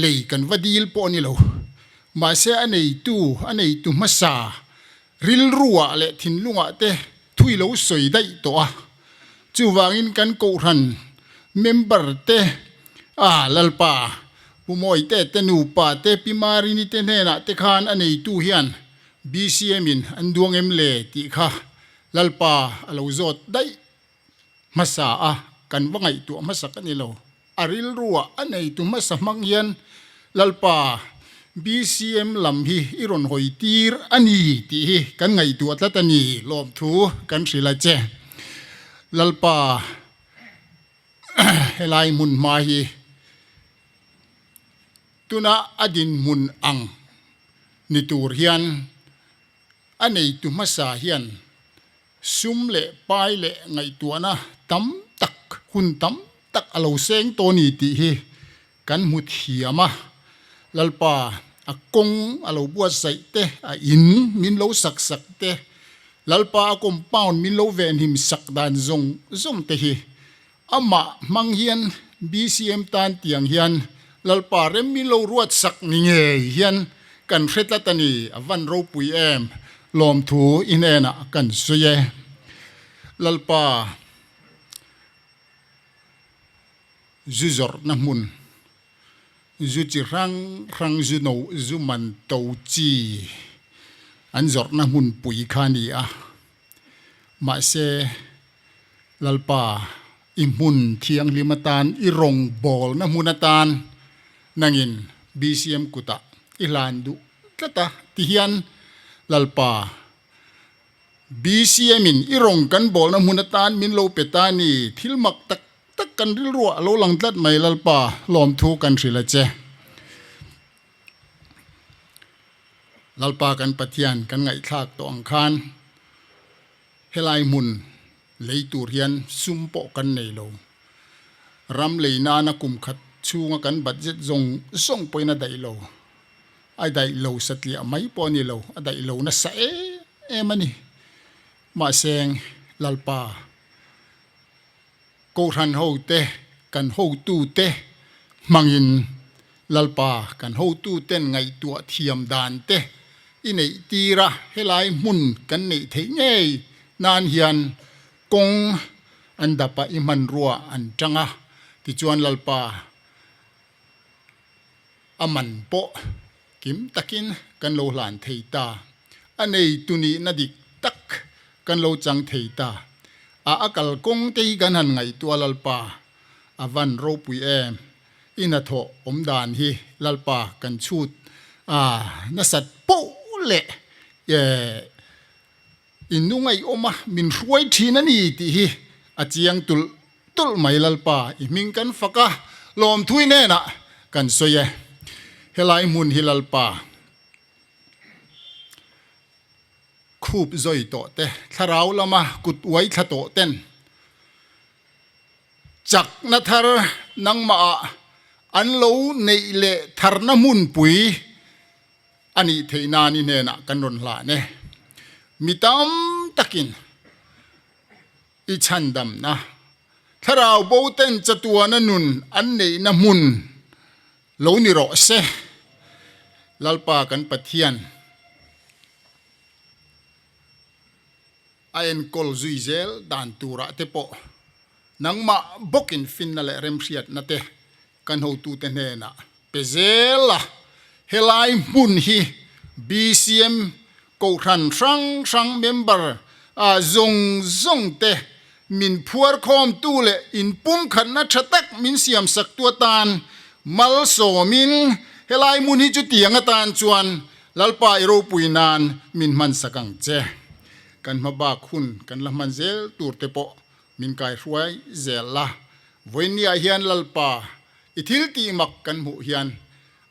lei kan va dil pawh a ni lo. Mahse a neitu, a neitu hmasa rilruah leh thinlungah te thui lo sawi daih tawh a. Chuvangin kan kohhran member te, a Lalpa, Pu Mawite te nupa te, Pi Marini te hnenah te khan a neitu hian BCM in an duang em le tih kha Lalpa a lo zawt daih hmasa a, kan va ngaihtuah hmasak a ni lo. A rilruah a neitu hmasa hmang hian Lalpa, BCM lam hi i rawn hawi tir a ni tih hi kan ngaihtuah tlat a ni, lawmthu kan hrilh a che. Lalpa, helai hmun hma hi tuna a dinhmun ang ni tur hian a neitu hmasa hian Sum leh pai leh ngaihtuahna tam tak, hun tam tak a lo seng tawh a ni tih hi kan hmu thiam a. Lalpa, a kawng a lo buatsaih te, a in min lo sak sak te, Lalpa a compound min lo venhim sak dan zawng zawng te hi amah hmang hian BCM tan tiang hian Lalpa rem min lo ruat sak ni ngei hian kan hre tlat a ni, a van ropui em, lawmthu i hnenah kan sawi e. Lalpa zu zawrhna hmun, zu chi hrang hrang zu no zu man to chi an zawrhna hmun pui kha a ni a, mahse Lalpa, i hmun thianghlim atan, i rawngbawlna hmun atan nangin BCM kutah i hlan duh tlat a ti hian Lalpa, BCM in i rawng kan bawlna hmun atan min lo pe ta ni, thil mak tak tak kan rilruah a lo lang tlat mai Lalpa, lawmthu kan hrilh a che. Lalpa kan Pathian kan ngaihthlak tawh ang khan, Helai hmun lei tur hian sum pawh kan nei lo. Ram lei nana kum khat chhunga kan budget zawng zawng pawhin a daih lo. A daih lo satliah mai pawh a ni lo, a daih lo nasa em em a ni. Mahse, Lalpa, Kohhran hote, kan hotute hmangin Lalpa kan hotuten ngaihtuah thiam dan te i neih tir a, helai hmun kan neih theih ngei nan hian kawng an dap a, i hmanrua an tang a, tichuan Lalpa a man pawh kim takin kan lo hlan thei ta. A neitu nihna dik tak kan lo chang thei ta. A a kalkawng te hi kan han ngaihtuah Lalpa a van ropui em. I hnathawh awm dan hi Lalpa kan chhut a nasat poh leh i nungaihawm a min hruai thin a ni tih hi a chiang tulh tulh mai Lalpa i hming kan fak a lawmthui hnenah kan sawi e. Helai hmun hi Lalpa khup zawi tawh te, thlarau lama kut uai thla tawh ten Chakna thar nangmahah an lo neih leh tharna hmunpui a nih theih nan i hnenah kan rawn hlan e. Mi tam takin i chhandamna, thlarau bo ten chatuana nun an neihna hmun lo ni rawh se. Lalpa kan Pathian. A enkawl zui zel dan turah te pawh nangmah bawkin finna leh remhriatna te kan hotute hnenah pe zel a. Helai hmun hi BCM Kohhran hrang hrang member zawng zawng te min phuarkhawmtu leh inpumkhatna tha tak min siamsaktu atan malsawmin helai hmun hi chutiang atan chuan Lalpa i ropui nan min hmansak ang che. Kan hma bak hun kan la hman zel tur te pawh min kaihruai zel la. Vawiinniah hian Lalpa i thil tih mak kan hmuh hian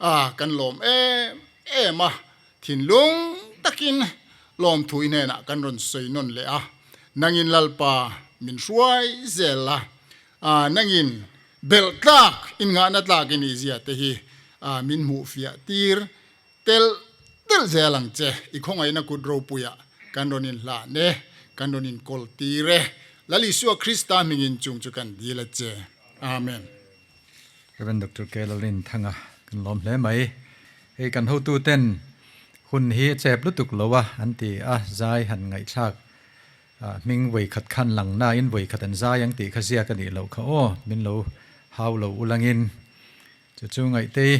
a kan lawm em em a, thinlung takin lawmthu i hnenah kan rawn sawi nawn leh a, nangin Lalpa min hruai zel a, nangin belh tlak inngahna tlak i nih zia te hi min hmuh fiah tir Telh telh zel ang che, i khawngaihna kut ropuiah kan rawn inhlan e, kan rawn inkawl tir e. Lal Isua Krista hmingin chung chu kan dil a che. Amen.
Rev. Doctor K. Lalrinthanga kan lawm hle mai. Hei kan hotuten hun hi a chep lutuk lo a an ti a, zai han ngaihthlak hming vawikhat khan lang nain vawikhat an zai ang tih kha ziak a nih loh kha aw, min lo hau lo ulangin. Chu chu ngaihtei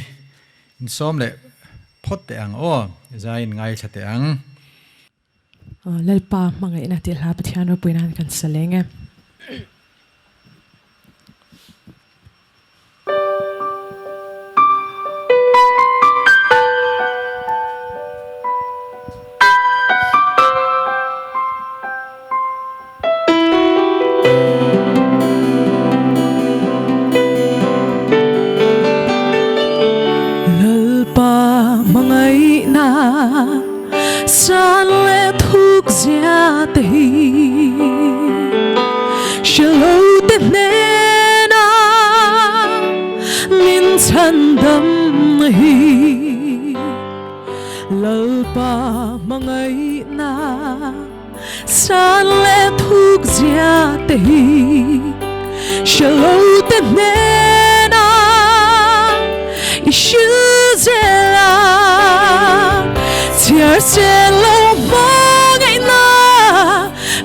insawm leh phawt teh ang aw, zai in ngaithla teh ang.
Lalpa hmangaihna tih hla Pathian ropui nan kan sa leng e. Lalpa hmangaihna san leh thuk zia te hi hre lo te hnena min chhan dam hi. Lalpa hmangaihna San leh thuk zia te hi hre lo te hnena i hrilh zel a, chhiar chen lo hmangaihna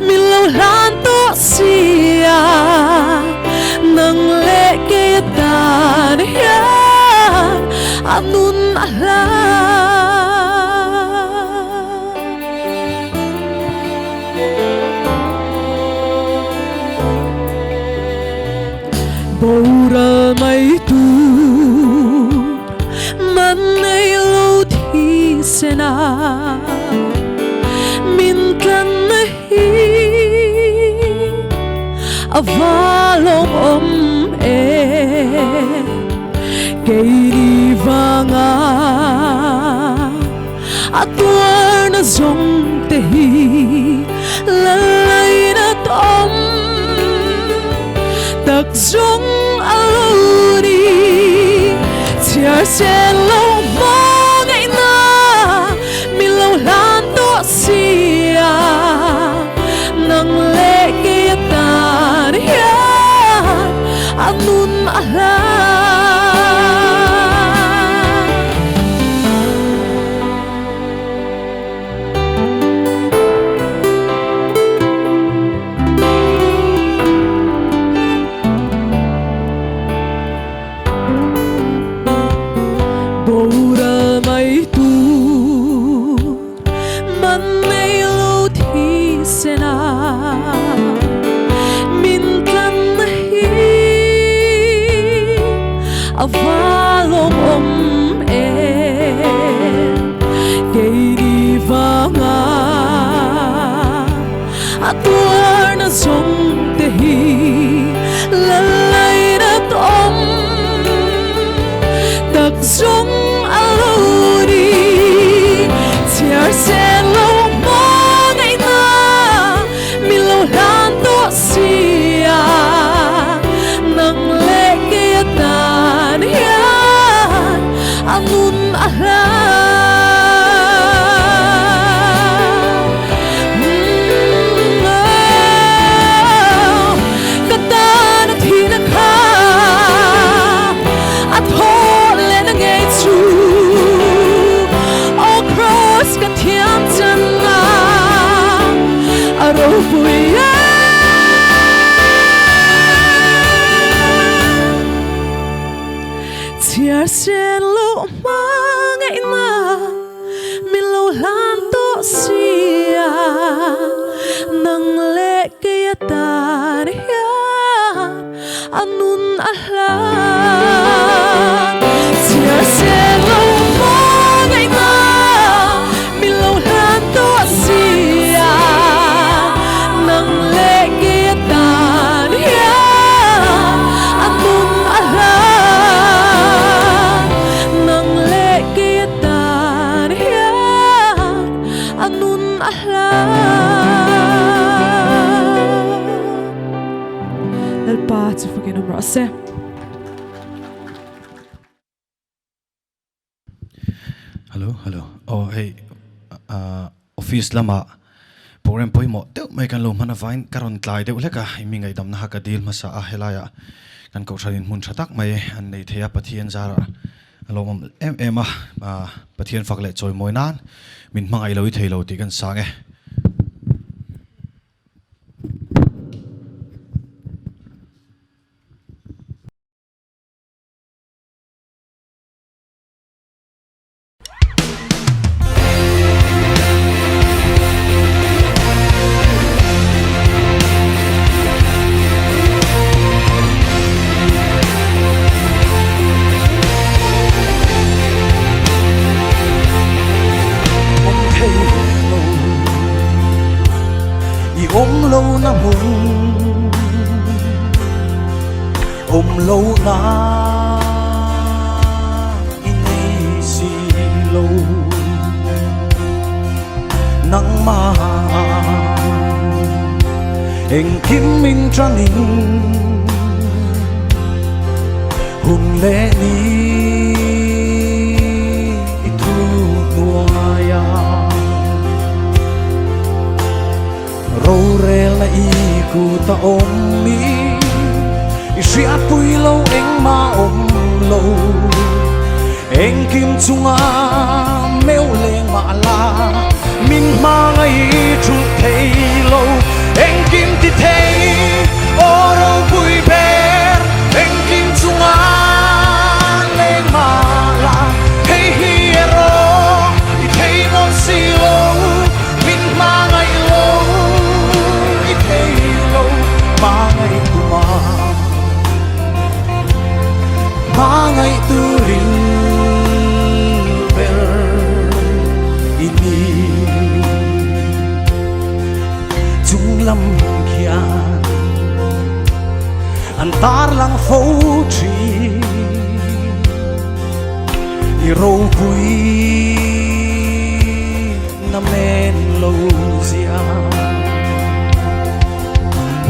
min lo hlan tawh si a, nang leh kei atan hian a nun a hlan. Boral mai tur man nei lo thi sena min tlan na hi a valawm awm e keini vanga A tuarna zawng te hi lalaiin a tawm tak zawng a lo ni. Chhiar sen lo hmangaihna min lo hlan tawh sia, nang leh kei atan hian a nun a hlan. Boral mai tur man nei lo thi sena min tlan hi a valawm awm e keini vanga a tuarna zawng te hi lalaiin a tawm tak zawng a lo ni chhiar sen lo hmangaihna min lo hlan tawh sia nang leh kei atan hian a nun a hlan. Ka tan a thihna kha a thaw leh na ngei chu Aw Kraws ka thiam channa a ropui e. Chhiar sen loh hmangaihna min lo hlan tawh sia, nang leh kei atan hian a nun a hlan. Chhiar sen loh hmangaihna min lo hlan tawh sia, nang leh kei atan hian a rawh se.
Hello hello aw hei office lamah program pawimawh deuh mai kan lo hman avangin ka rawn tlai deuh hlek a imi ngaihdamna kha ka dil hmasa a helaiah kan kohhran in hmun tha tak mai an nei thei a Pathian zarah a lawmawm em em a Pathian fak leh chawimawi nan min hmangaih lo i thei lo tih kan sang e.
I awm lo na hmun awm lo na i nei si lo nangmah engkim min tanin hun leh ni i thu hnuaia Rorel na i kut a awm i, i hriatpui lo engmah awm lo. Engkim chunga meuh leng mah la, min hmangaih thulh thei lo. Engkim ti thei aw ropui ber, engkim chunga leng mah la, hei hi erawh i thei mawn si lo. Min hmangaih lo i thei lo hmangaih tuma hmangaih turin ber i ni chung lam khian an tar lang fo thin i ropui na men lo zia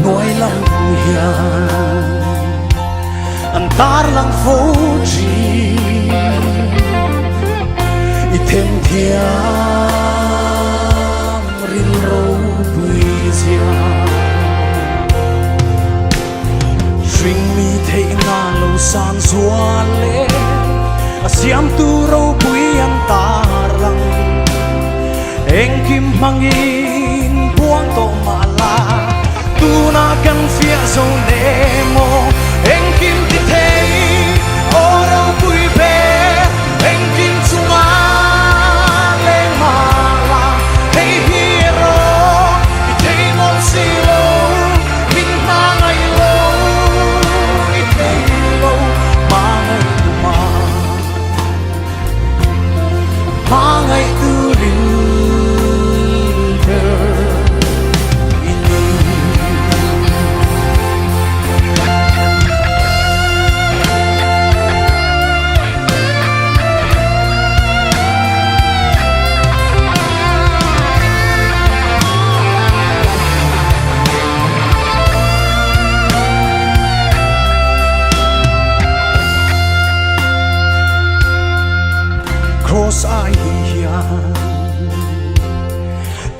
nuai lam hian an tar lang fo thin i them thiam ril ropui zia hring mi theih na lo san zual le a siamtu ropui an tar lang engkim hmangin buang tawh mah la tuna kan fiah zo nemaw engkim ti thei aw ropui ber engkim chunga leng mah la hei hi erawh i thei mawlh si lo. Min hmangaih lo i thei lo hmangaih tuma hmangaih turin ber i ni. Cross ai hian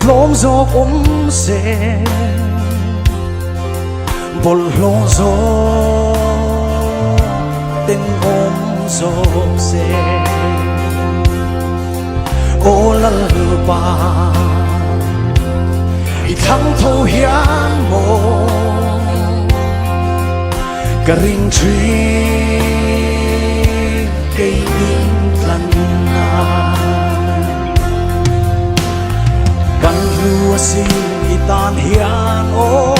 tlawm zawk awm se bawlhhlawh zawk ten awm zawk se Aw Lalpa i thlang tho hian maw ka ring thin kei min tlan na kan hlu asin i tan hian aw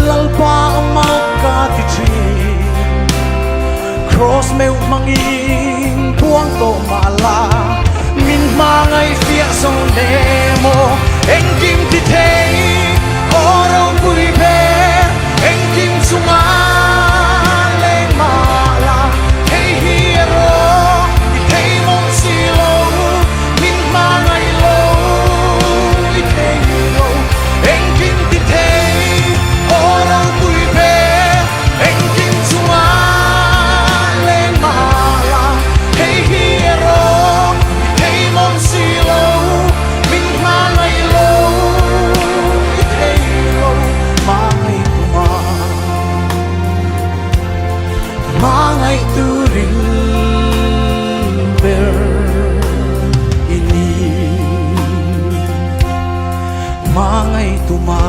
Lalpa mak ka ti thin Cross meuh hmangin buang tawh mah la min hmangaih fiah zo nemaw engkim ti thei aw ropui ber engkim chunga leng mah la hei hi erawh i thei mawlh si lo min hmangaih lo i thei lo engkim ti thei aw ropui ber engkim. tuma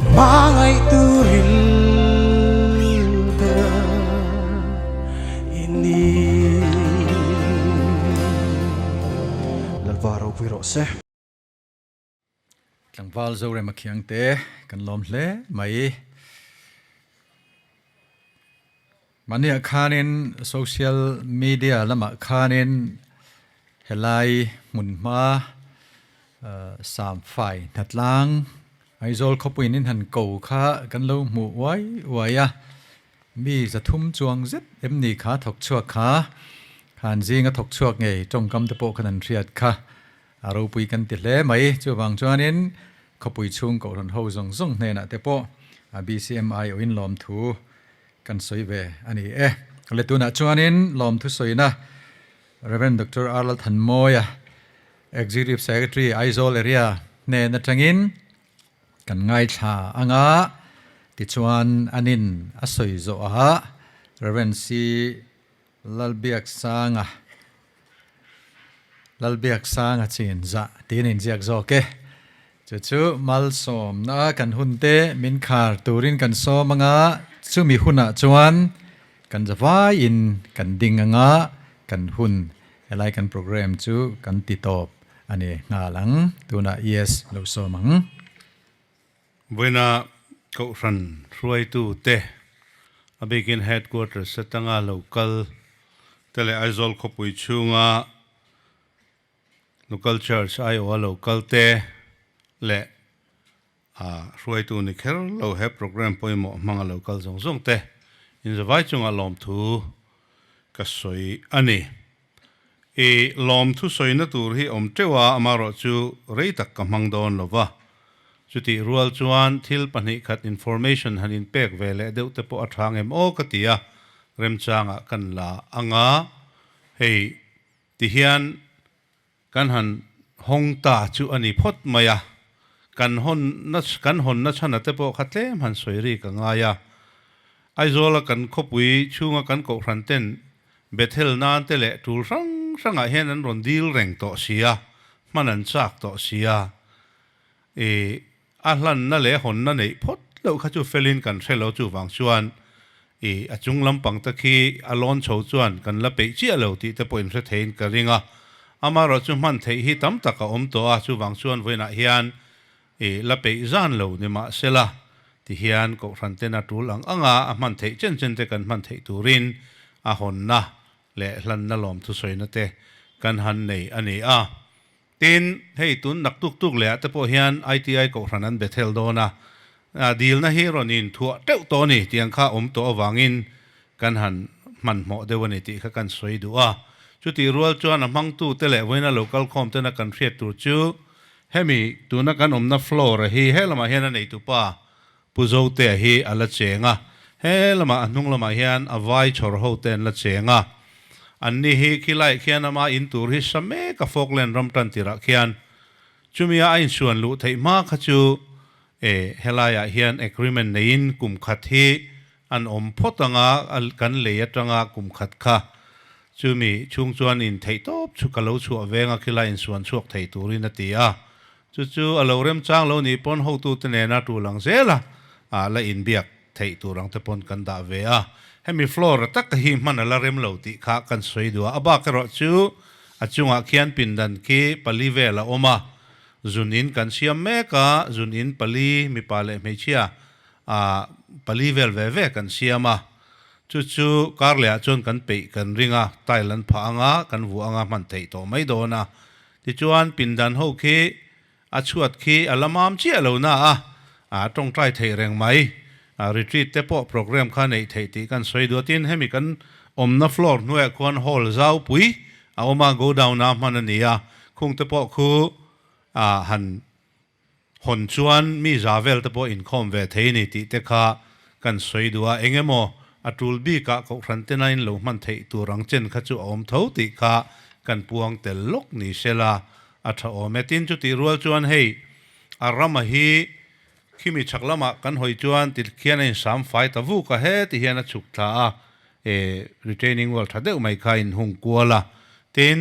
hmangaih turil ber i ni. Lalpa ropui rawh se.
Tlangval Zorema Khiangte kan lawm hle mai. Mahniah khanin social media lamah khanin helai hmunhma Samfai hnatlang Aizawl khawpuiin in han ko kha kan lo hmuh uai uai a, mi zathum chuang zet em ni kha thawk chhuak kha, khan zinga thawk chhuak ngei tawngkam te pawh khan an hriat kha. A ropui kan ti hle mai. Chuvang chuanin khawpui chhung kohhran ho zawng zawng hnenah te pawh BCMI awin lawmthu kan sawi ve a ni e. Le tunah chuanin lawmthu sawina Rev. Doctor R. Lalthanmawia, Executive Secretary, Aizawl Area hnen atangin kan ngaithla anga tichuan anin a sawi zawhah Rev. C. Lalbiaksanga Lalbiaksanga chin zah tiin inziak zawk e. Chu chu malsawmna kan hun te min khar turin kan sawm anga chumi hunah chuan kan zavaiin kan ding anga kan hun helai kan program chu kan ti tawp a ni nghal ang. Tunah yes lo sawm ang.
Vawiina Kohhran hruaitute, a bikin Headquarters atanga lo kal te leh Aizawl khawpui chhunga Local Church aiawha lo kal te leh hruaitu ni kher lo he program pawimawh hmanga lo kal zawng zawng te inzavai chunga lawmthu ka sawi a ni. I lawmthu sawina tur hi awm teuh a, amaherawh chu rei tak ka hmang dawn lo va. Chutih rual chuan thil pahnih khat information han inpek ve leh deuh te pawh a tha ngem aw ka ti a, remchangah kan la ang a, hei tihian kan han hawng ta chu a ni phawt mai a, kan hawn na kan hawn na chhana te pawh kha tlem han sawi rik a ngai a. Aizawla kan khawpui chhunga kan kohhran ten Bethel nan te leh tul hrang hrangah hian an rawn dil reng tawh si a, hman an chak tawh si a. I a hlanna leh hawnna neih phawt loh kha chu felin kan hre lo chuvang chuan i a chung lampang te khi a lawn chho chuan kan la peih chiah lo tih te pawh in hre theiin ka ring a. Amaherawh chu hman theih hi tam tak a awm tawh a, chuvang chuan vawiinah hian I la peih zan lo ni mahsela, ti hian Kohhran ten a tul ang anga a hman theih chen chen te kan hman theih turin a hawnna leh hlanna lawmthu sawina te kan han nei a ni a. Tin, hei tun nak tuk tuk leh ah te pawh hian ITI Kohhran an be thel dawn a, dilna hi rawn in thuah teuh tawh a ni tiang kha awm tawh avangin kan han hmanhmawh deuh a ni tih kha kan sawi duh a. Chutih rual chuan a hmangtu te leh vawiina lo kalkhawm tena kan hriat tur chu Hemi tuna kan awmna floor a hi he lamah hian a neitupa Pu Zotea hi a la cheng a, he lamah a hnung lamah hian a vai chhawr ho te an la cheng a. Anni hi khilaiah khian ama in tur hi sa mek a Falkland ram tan tirah khian chumia a insuan luh theih hma kha chu e helaiah hian agreement neiin kum khat hi an awm phawt anga kan lei atanga kum khat kha chumi chhung chuan in theih tawp chu ka lo chhuah veng a khilai insuan chhuak thei turin a ti a, chu chu a lo remchang lo nih pawn hotute nena tul ang zel a, ah la inbiak theih tur ang te pawn kan dah ve a, hemi floor a taka hi hman a la rem lo tih kha kan sawi duh a, a bak erawh chu a chungah khian pindan khi pali vel a awm a, zun in kan siam mek a, zun in pali mipa leh hmeichhia Ah, pali vel ve ve kan siam a, chu chu kar lehah chuan kan peih kan ring a, tile an phah anga kan vuah anga hman theih tawh mai dawn a. Tichuan pindan ho khi a chhuat khi a la mam chiah lo na a, a tawngtai theih reng mai. Retreat te pawh program kha neih theih tih kan sawi duh a, tin hemi kan awmna floor hnuaiah khuan hall zaupui a awm a, go down a hman a ni a, khung te pawh khu ah han Hawn chuan mi za vel te pawh inkhawm ve thei ni tih te kha kan sawi duh a, eng emaw a tul bikah Kohhran tena in lo hman theih tur ang chen kha chu a awm tho tih kha kan puang tel lawk ni sela a tha awm e. Tin, chutih rual chuan hei a rama hi khimi chhak lamah kan hawi chuan ti khian a insam fai ta vuk a, heti hian a chhuk thla a, e retaining wall tha deuh mai kha a inhung kual a. Tin,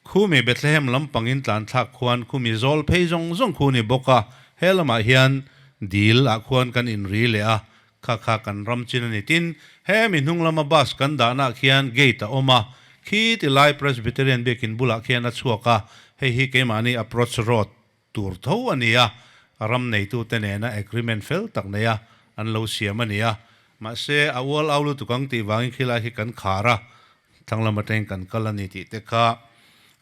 Khumi Bethlehem lampangin tlan thlak khuan khumi zawl phei zawng zawng khu ni bawk a, he lamah hian dil ah khuan kan inri leh a, kha kha kan ram chin a ni. Tin, he mi hnung lama bus kan dahna ah khian gate a awm a, khi ti lai Presbyterian biakin bulah khian a chhuak a, hei hi keimahni approach road tur tho a ni a, ram neitute nena agreement fel tak nei a an lo siam a ni a, mahse a ual au lutuk ang tih vangin khilai hi kan khar a, thlang lam atangin kan kal a ni tih te kha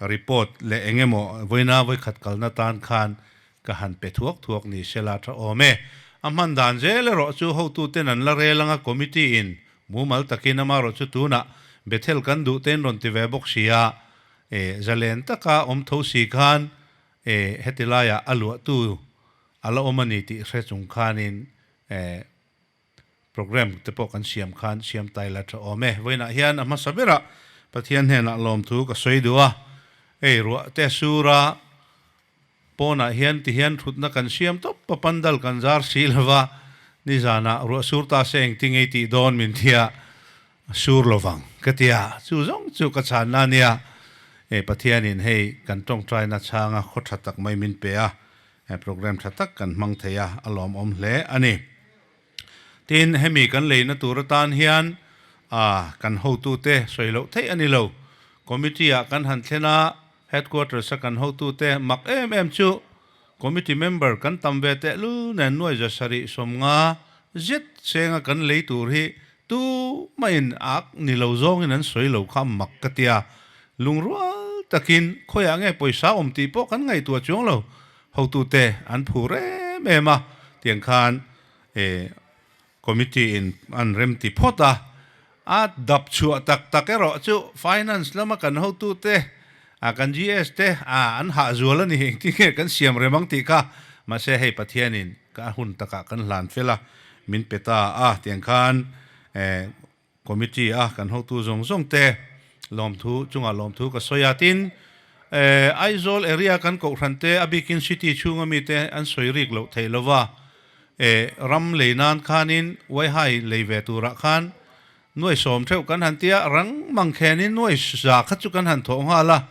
report leh eng emaw vawiina vawikhat kalna tan khan ka han pe thuak thuak ni sela tha awm e. A hman dan zel erawh chu hotuten an la rel anga committee in mumal takin amaherawhchu tunah Bethel kan duh tein rawn ti ve bawk si a, e zalen taka awm tho si khan E, heti laiah a luahtu a la awm a ni tih hre chung khanin e, program te pawh kan siam khan siam tai la tha awm e. Vawiinah hian a hmasa berah Pathian hnenah lawmthu ka sawi duh a, ei ruah te sura pawnah hian ti hian thutna kan siam tawp a, pandal kan zar si lova, nizanah ruah sur ta se engti ngei tih dawn min tia Sur lovang ka ti a, chu zawng chu ka chhanna a nia. E Pathianin hei kan tawngtaina chhanga khaw tha tak mai min pe a, he program tha tak kan hmang thei a, a lawmawm hle a ni. Tin, hemi kan leina tur atan hian a kan hotute sawi loh theih a ni lo. Committee ah kan han thlen a, headquarters a kan hotute mak em em chu committee member kan tam ve tehlul nen nuai za sarih 50 zet chenga kan lei tur hi Tu mahin ak ni lo zawngin an sawi lo kha mak ka tia. Lungrual takin khawiah nge pawisa awm tih pawh kan ngaihtuah chuang lo. Hotute an phur em em a, tiang khan e committee in an rem ti phawt a. A dap chhuah tak tak erawh chu finance lama kan hotute a kan GS te a an hah zual a ni engtin nge kan siam rem ang tih kha. Mahse hei Pathianin ka hun takah kan hlan fel a. Min pe ta a, tiang khan committee a kan hotu zawng zawng te lawmthu chungah lawmthu ka sawi a, tin Aizawl area kan kohhran te a bikin city chhunga mi te an sawi rik loh theih lova, ram lei nan khanin Waihai lei ve turah khan nuai sawm theuh kan han tia, rang mang khenin nuai za kha chu kan han thawh nghal a,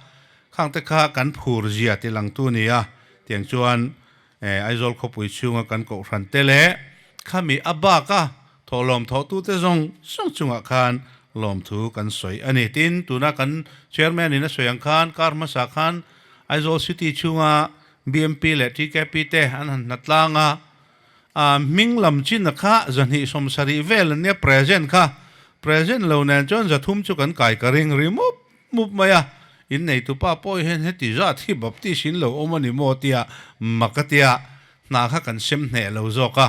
khang te kha kan phur zia ti langtu nia, tiang chuan Aizawl khawpui chhunga kan kohhran te leh khami a bak a thawhlawm thawhtute zawng zawng chungah khan lawmthu kan sawi a ni. Tin, tuna kan Chairman in a sawi ang khan kar hmasa khan Aizawl City chhunga BMP leh TKP te an han hna tlang a, a hming lam chin a kha 270 vel an nia present kha present lo nen chuan 300 chu kan kai ka ring ri mup mup mai a, inneitu pa pawh hian heti zat hi Baptist in lo awm a ni maw tia mak a tia hna kha kan sem hneh lo zawk a,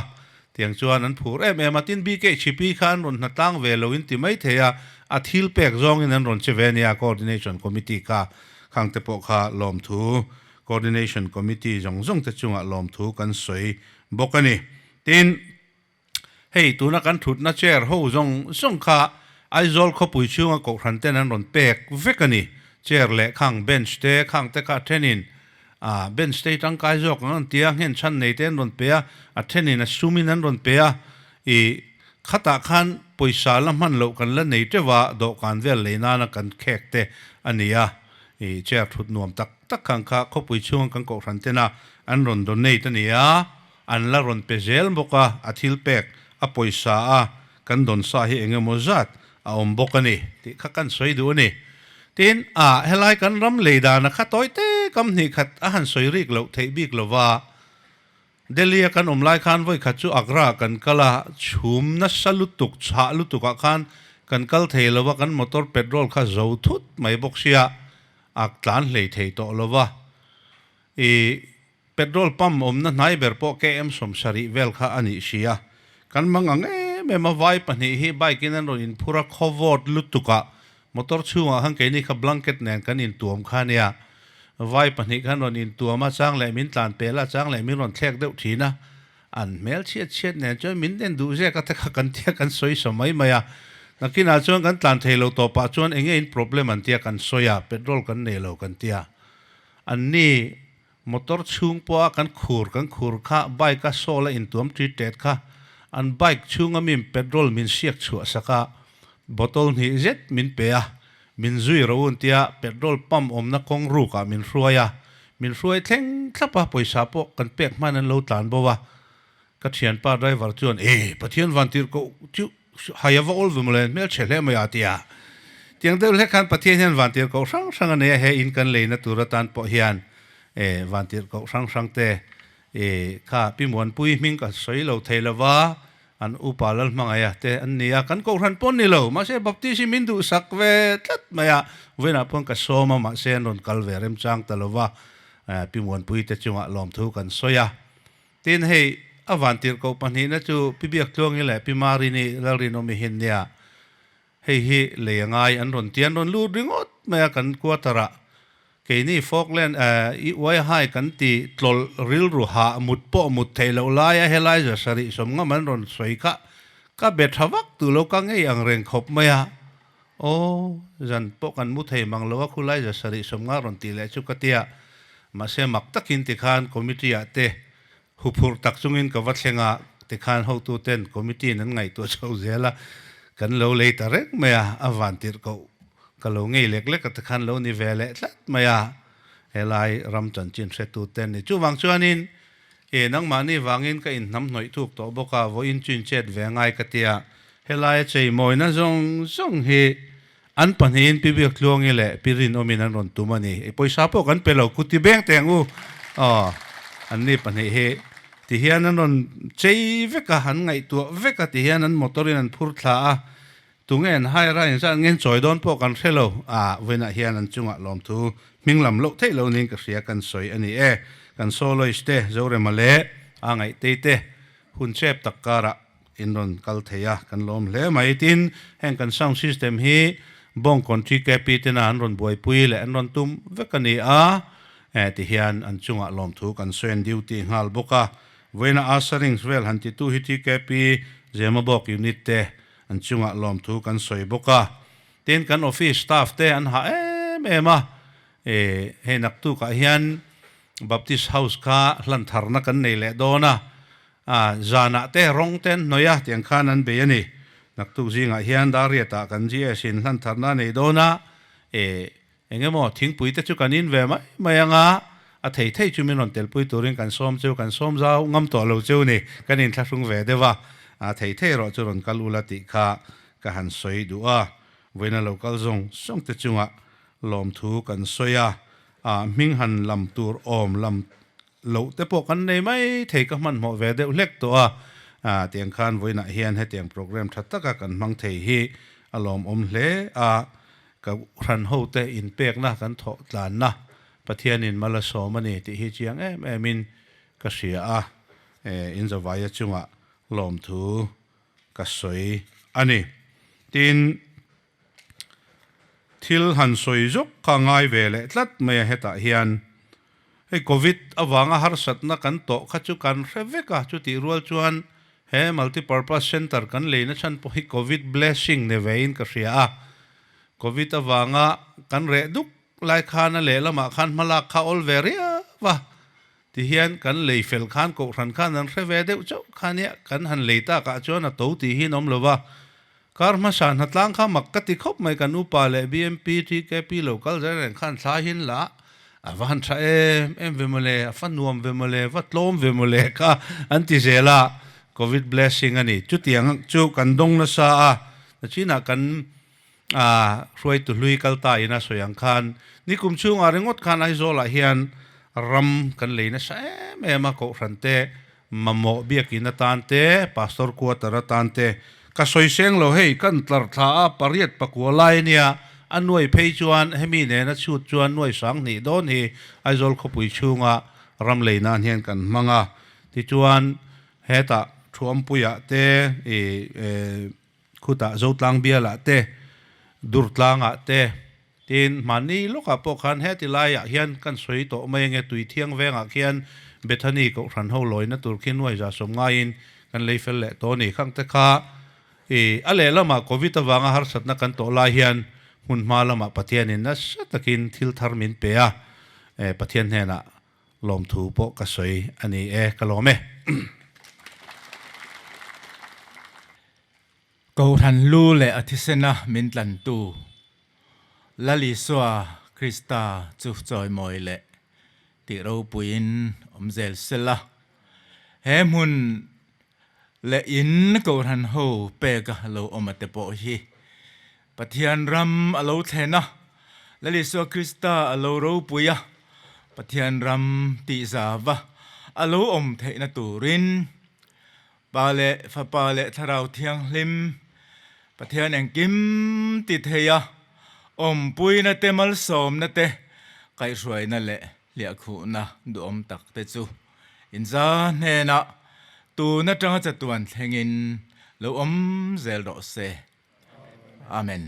tiang chuan an phur em em a, tin BKHP kha an rawn hna tlang ve lo in ti mai thei a, a thil pek zawngin an rawn che ve nia Coordination Committee kha khang te pawh kha lawmthu Coordination Committee zawng zawng te chungah lawmthu kan sawi bawk a ni. Tin. Hei tuna kan thutna chair ho zawng zawng kha Aizawl khawpui chhunga kohhran ten an rawn pek vek a ni. Chair leh khang bench te khang te kha a thenin ah bench te hi tangkai zawk ang an ti a, nghen chhan nei te an rawn pe a, a thenin a sumin an rawn pe a, ih khatah khan pawisa la hman loh kan la nei teuh a, dawhkan vel lei nana kan khek te a ni a, ih chair thut nuam tak tak khang kha khawpui chhunga kan kohhran tena an rawn donate a ni a. An la rawn pe zel bawk a, a thil pek a pawisa a kan dawn sa hi eng emaw zat a awm bawk a ni tih kha kan sawi duh a ni. Tin, a helai kan ram lei dana kha tawi te kam hnih khat a han sawi rik loh theih bik lo va, Delhi a kan awm lai khan vawi khat chu Agra ah kan kal a, chhum nasa lutuk, chhah lutuk ah khan kan kal thei lo va, kan motor petrol kha zo thut mai bawk sia, a tlan hlei thei tawh lo va. I Petrol pump awmna hnai ber pawh KM 70 vel kha a nih si a. Kan mang ang em em a, vai pahnih hi bike in an rawn inphur a, khaw vawt lutuk ah motor chhungah khan keini kha blanket nen kan intuam kha nia. Vai pahnih khan rawn intuam a, chang leh min tlan pel a, chang leh min rawn thlek deuh thin a. An hmel chhiat chhiat nen chuan min den duh zek a te kha kan tia kan sawi sa mai mai a. Nakinah chuan kan tlan thei lo tawpah chuan enge in problem an tia kan sawi a, petrol kan nei lo kan tia. Anni Motor chhung pawha kan khur kan khur kha bike a sawl a intuam ṭi ṭet kha an bike chhunga min petrol min siak chhuah sak a, bottle hnih zet min pe a, Min zui ro un tia petrol pump awmna kawng rukah min hruai a, min hruai thleng thlap a, pawisa pawh kan pek hman an lo tlan bo a. Ka thianpa driver chuan, E, Pathian van tir koh chu hai a va awl ve mawle, hmelchhe hle mai a ti a. Tiang deuh hlek khan Pathian hian van tir koh hrang hrang a nei a, he in kan leina tur atan pawh hian e van tir koh hrang hrang te e kha Pi Muanpui hming ka sawi lo thei lo va, An upa Lalhmangaia te an ni a, kan kohhran pawn ni lo, mahse Baptist hi min duhsak ve tlat mai a, vawiinah pawn ka sawm a, mahse an rawn kal ve remchang ta lo va, Pi Muanpui te chungah lawmthu kan sawi a. Tin, hei a vantirhkoh pahnihna chu Pi Biaktluangi leh Pi Marini Lalrinawmi hi an nia, Hei hi lei a ngai an rawn ti, an rawn lut ringawt mai a kan quarter ah. Keini Falkland i uai hai kan ti tlawlh rilru hah mut pawh mut theih loh lai a helai za sarih sawmngam an rawn sawi kha ka be tha vak tu lo ka ngei ang reng khawp mai a. Aw zan pawh kan mu thei mang lo a khulai za sarih sawmnga rawn tih leh chu ka tia. Mahse mak takin tikhan committee ah te Huphurh tak chungin ka va thleng a, tikhan hotuten committee in an ngaihtuah chho zel a, kan lo lei ta reng mai a, a van tirh koh ka lo ngei lek lek a tikhan lo ni ve leh tlat mai a, helai ram chanchin hretuten ni. Chuvang chuanin e nangmahni vangin ka inhnamhnawih thuk tawh bawk a, vawiin chu inchet ve ngai ka tia, helaia cheimawina zawng zawng hi an pahnihin Pi Biaktluangi leh Pi Rinawmin an rawn tum a ni. I pawisa pawh kan pe lo, kuti beng teh ang u. Aw, an ni pahnih hi ti hian an rawn chei vek a, an ngaihtuah vek a, ti hian an motor in an phur thla a, tunge an hire a, inzat ngen chawi dawn pawh kan hre lo. Ah, vawiinah hian an chungah lawmthu hming lam loh theih lo niin ka hria kan sawi a ni e. Kan soloist te, Zorema leh a ngaihtei te hun chep tak karah In rawn kal thei a, kan lawm hle mai. Tin, heng kan sound system hi Bawngkawn TKP tena an rawn buaipui leh an rawn tum vek a ni a, tihian an chungah lawmthu kan sawi an duty nghal bawk a. Vawiina Usherings vel han titu hi TKP Zemabawk unit te an chungah lawmthu kan sawi bawk a. Tin, kan office staff te an hah em em a, hei naktukah hian Baptist House kha hlan tharna kan nei leh dawn a, A, zanah te rawng te an hnawih a, tiang khan an bei a ni. Naktuk zingah hian Dariatah kan GS in hlan tharna a nei dawn a, e, eng emaw thingpui te chu kan in ve mai mai ang a, a thei thei chu min rawn telpui turin kan sawm cheu, kan sawm zau ngam tawh lo cheu ni, kan inthlahrung ve deuh a, a thei thei erawh chu rawn kal ula tih kha ka han sawi duh a, vawiina lo kal zawng zawng te chungah lawmthu kan sawi a, a hming han lam tur awm lam loh te pawh kan nei mai thei ka hmanhmawh ve deuh hlek tawh a, ah tiang khan vawiinah hian hetiang program tha taka kan hmang thei hi a lawmawm hle a, ka hran ho te inpekna kan thawh tlanna Pathianin mal a sawm a ni tih hi chiang em em in ka hria a, in zavaia chungah lawmthu ka sawi a ni. Tin. Thil han sawi zawk kha ngai ve leh tlat mai a hetah hian hei covid avanga harsatna kan tawh kha chu kan hre vek a, chutih rual chuan he multipurpose centre kan leina chhan pawh hi covid blessing ni vein ka hria a, covid avanga kan reh duk lai khan a lehlamah khan hmalak kha awl ve riau a, tihian kan lei fel khan kohhran khan an hre ve deuh chauh kha nia kan han lei takah chuan a to tih hi an awm lo va, Kar hmasa hnatlang kha mak ka ti khawp mai kan upa leh BMP, TKP lo kal zel reng khan thla hin la a va han tha em em ve mawle, a fa nuam ve mawle, va tlawm ve mawle kha an ti zel a, Covid blessing a ni. Chutiang chu kan dawng nasa a, nachinah kan hruaitu hlui kal ta in a sawi ang khan nikum chhungah ringawt khan Aizawlah hian ram kan lei nasa em em a, Kohhran te Mamawh biakin atan te, Pastor quarter atan te, ka sawi seng lo hei, kan tlar thla a pariat pakua lai ania, a nuai phei chuan hemi nena chhut chuan nuai sang hnih dawn hi Aizawl khawpui chhunga ram lei nan hian kan hmang a, tichuan hetah Thuampuiah te ih khutah Zotlang bialah te, Durtlangah te, Tin, hmanni lawkah pawh khan heti laiah hian kan sawi tawh mai ange, tui thiang vengah khian Bethany Kohhran ho lawina tur khi nuai za sawm ngaiin kan lei fel leh tawh a ni. Khang te kha i a lehlamah Covid avanga harsatna kan tawh lai hian hmun hma lamah Pathianin nasa takin thil thar min pe a, Pathian hnenah lawmthu pawh ka sawi a ni e, ka lawm e.
Kohhran lu leh a thisena min tlantu. Lal Isua Krista chu chawimawi leh tih ropuiin awm zel sela. He hmun leh in Kohhran ho peka lo awm a te pawh hi Pathian ram a lo thlen a, Lal Isua Krista a lo ropui a, Pathian ram tih zava a lo awm theihna turin Pa leh Fapa leh Thlarau Thianghlim Pathian engkim ti thei a, awmpuina te malsawmna te kaihhruaina leh hliahkhuhna duhawm tak te chu inza hnenah tun atanga chatuan thlengin lo awm zel rawh se. Amen.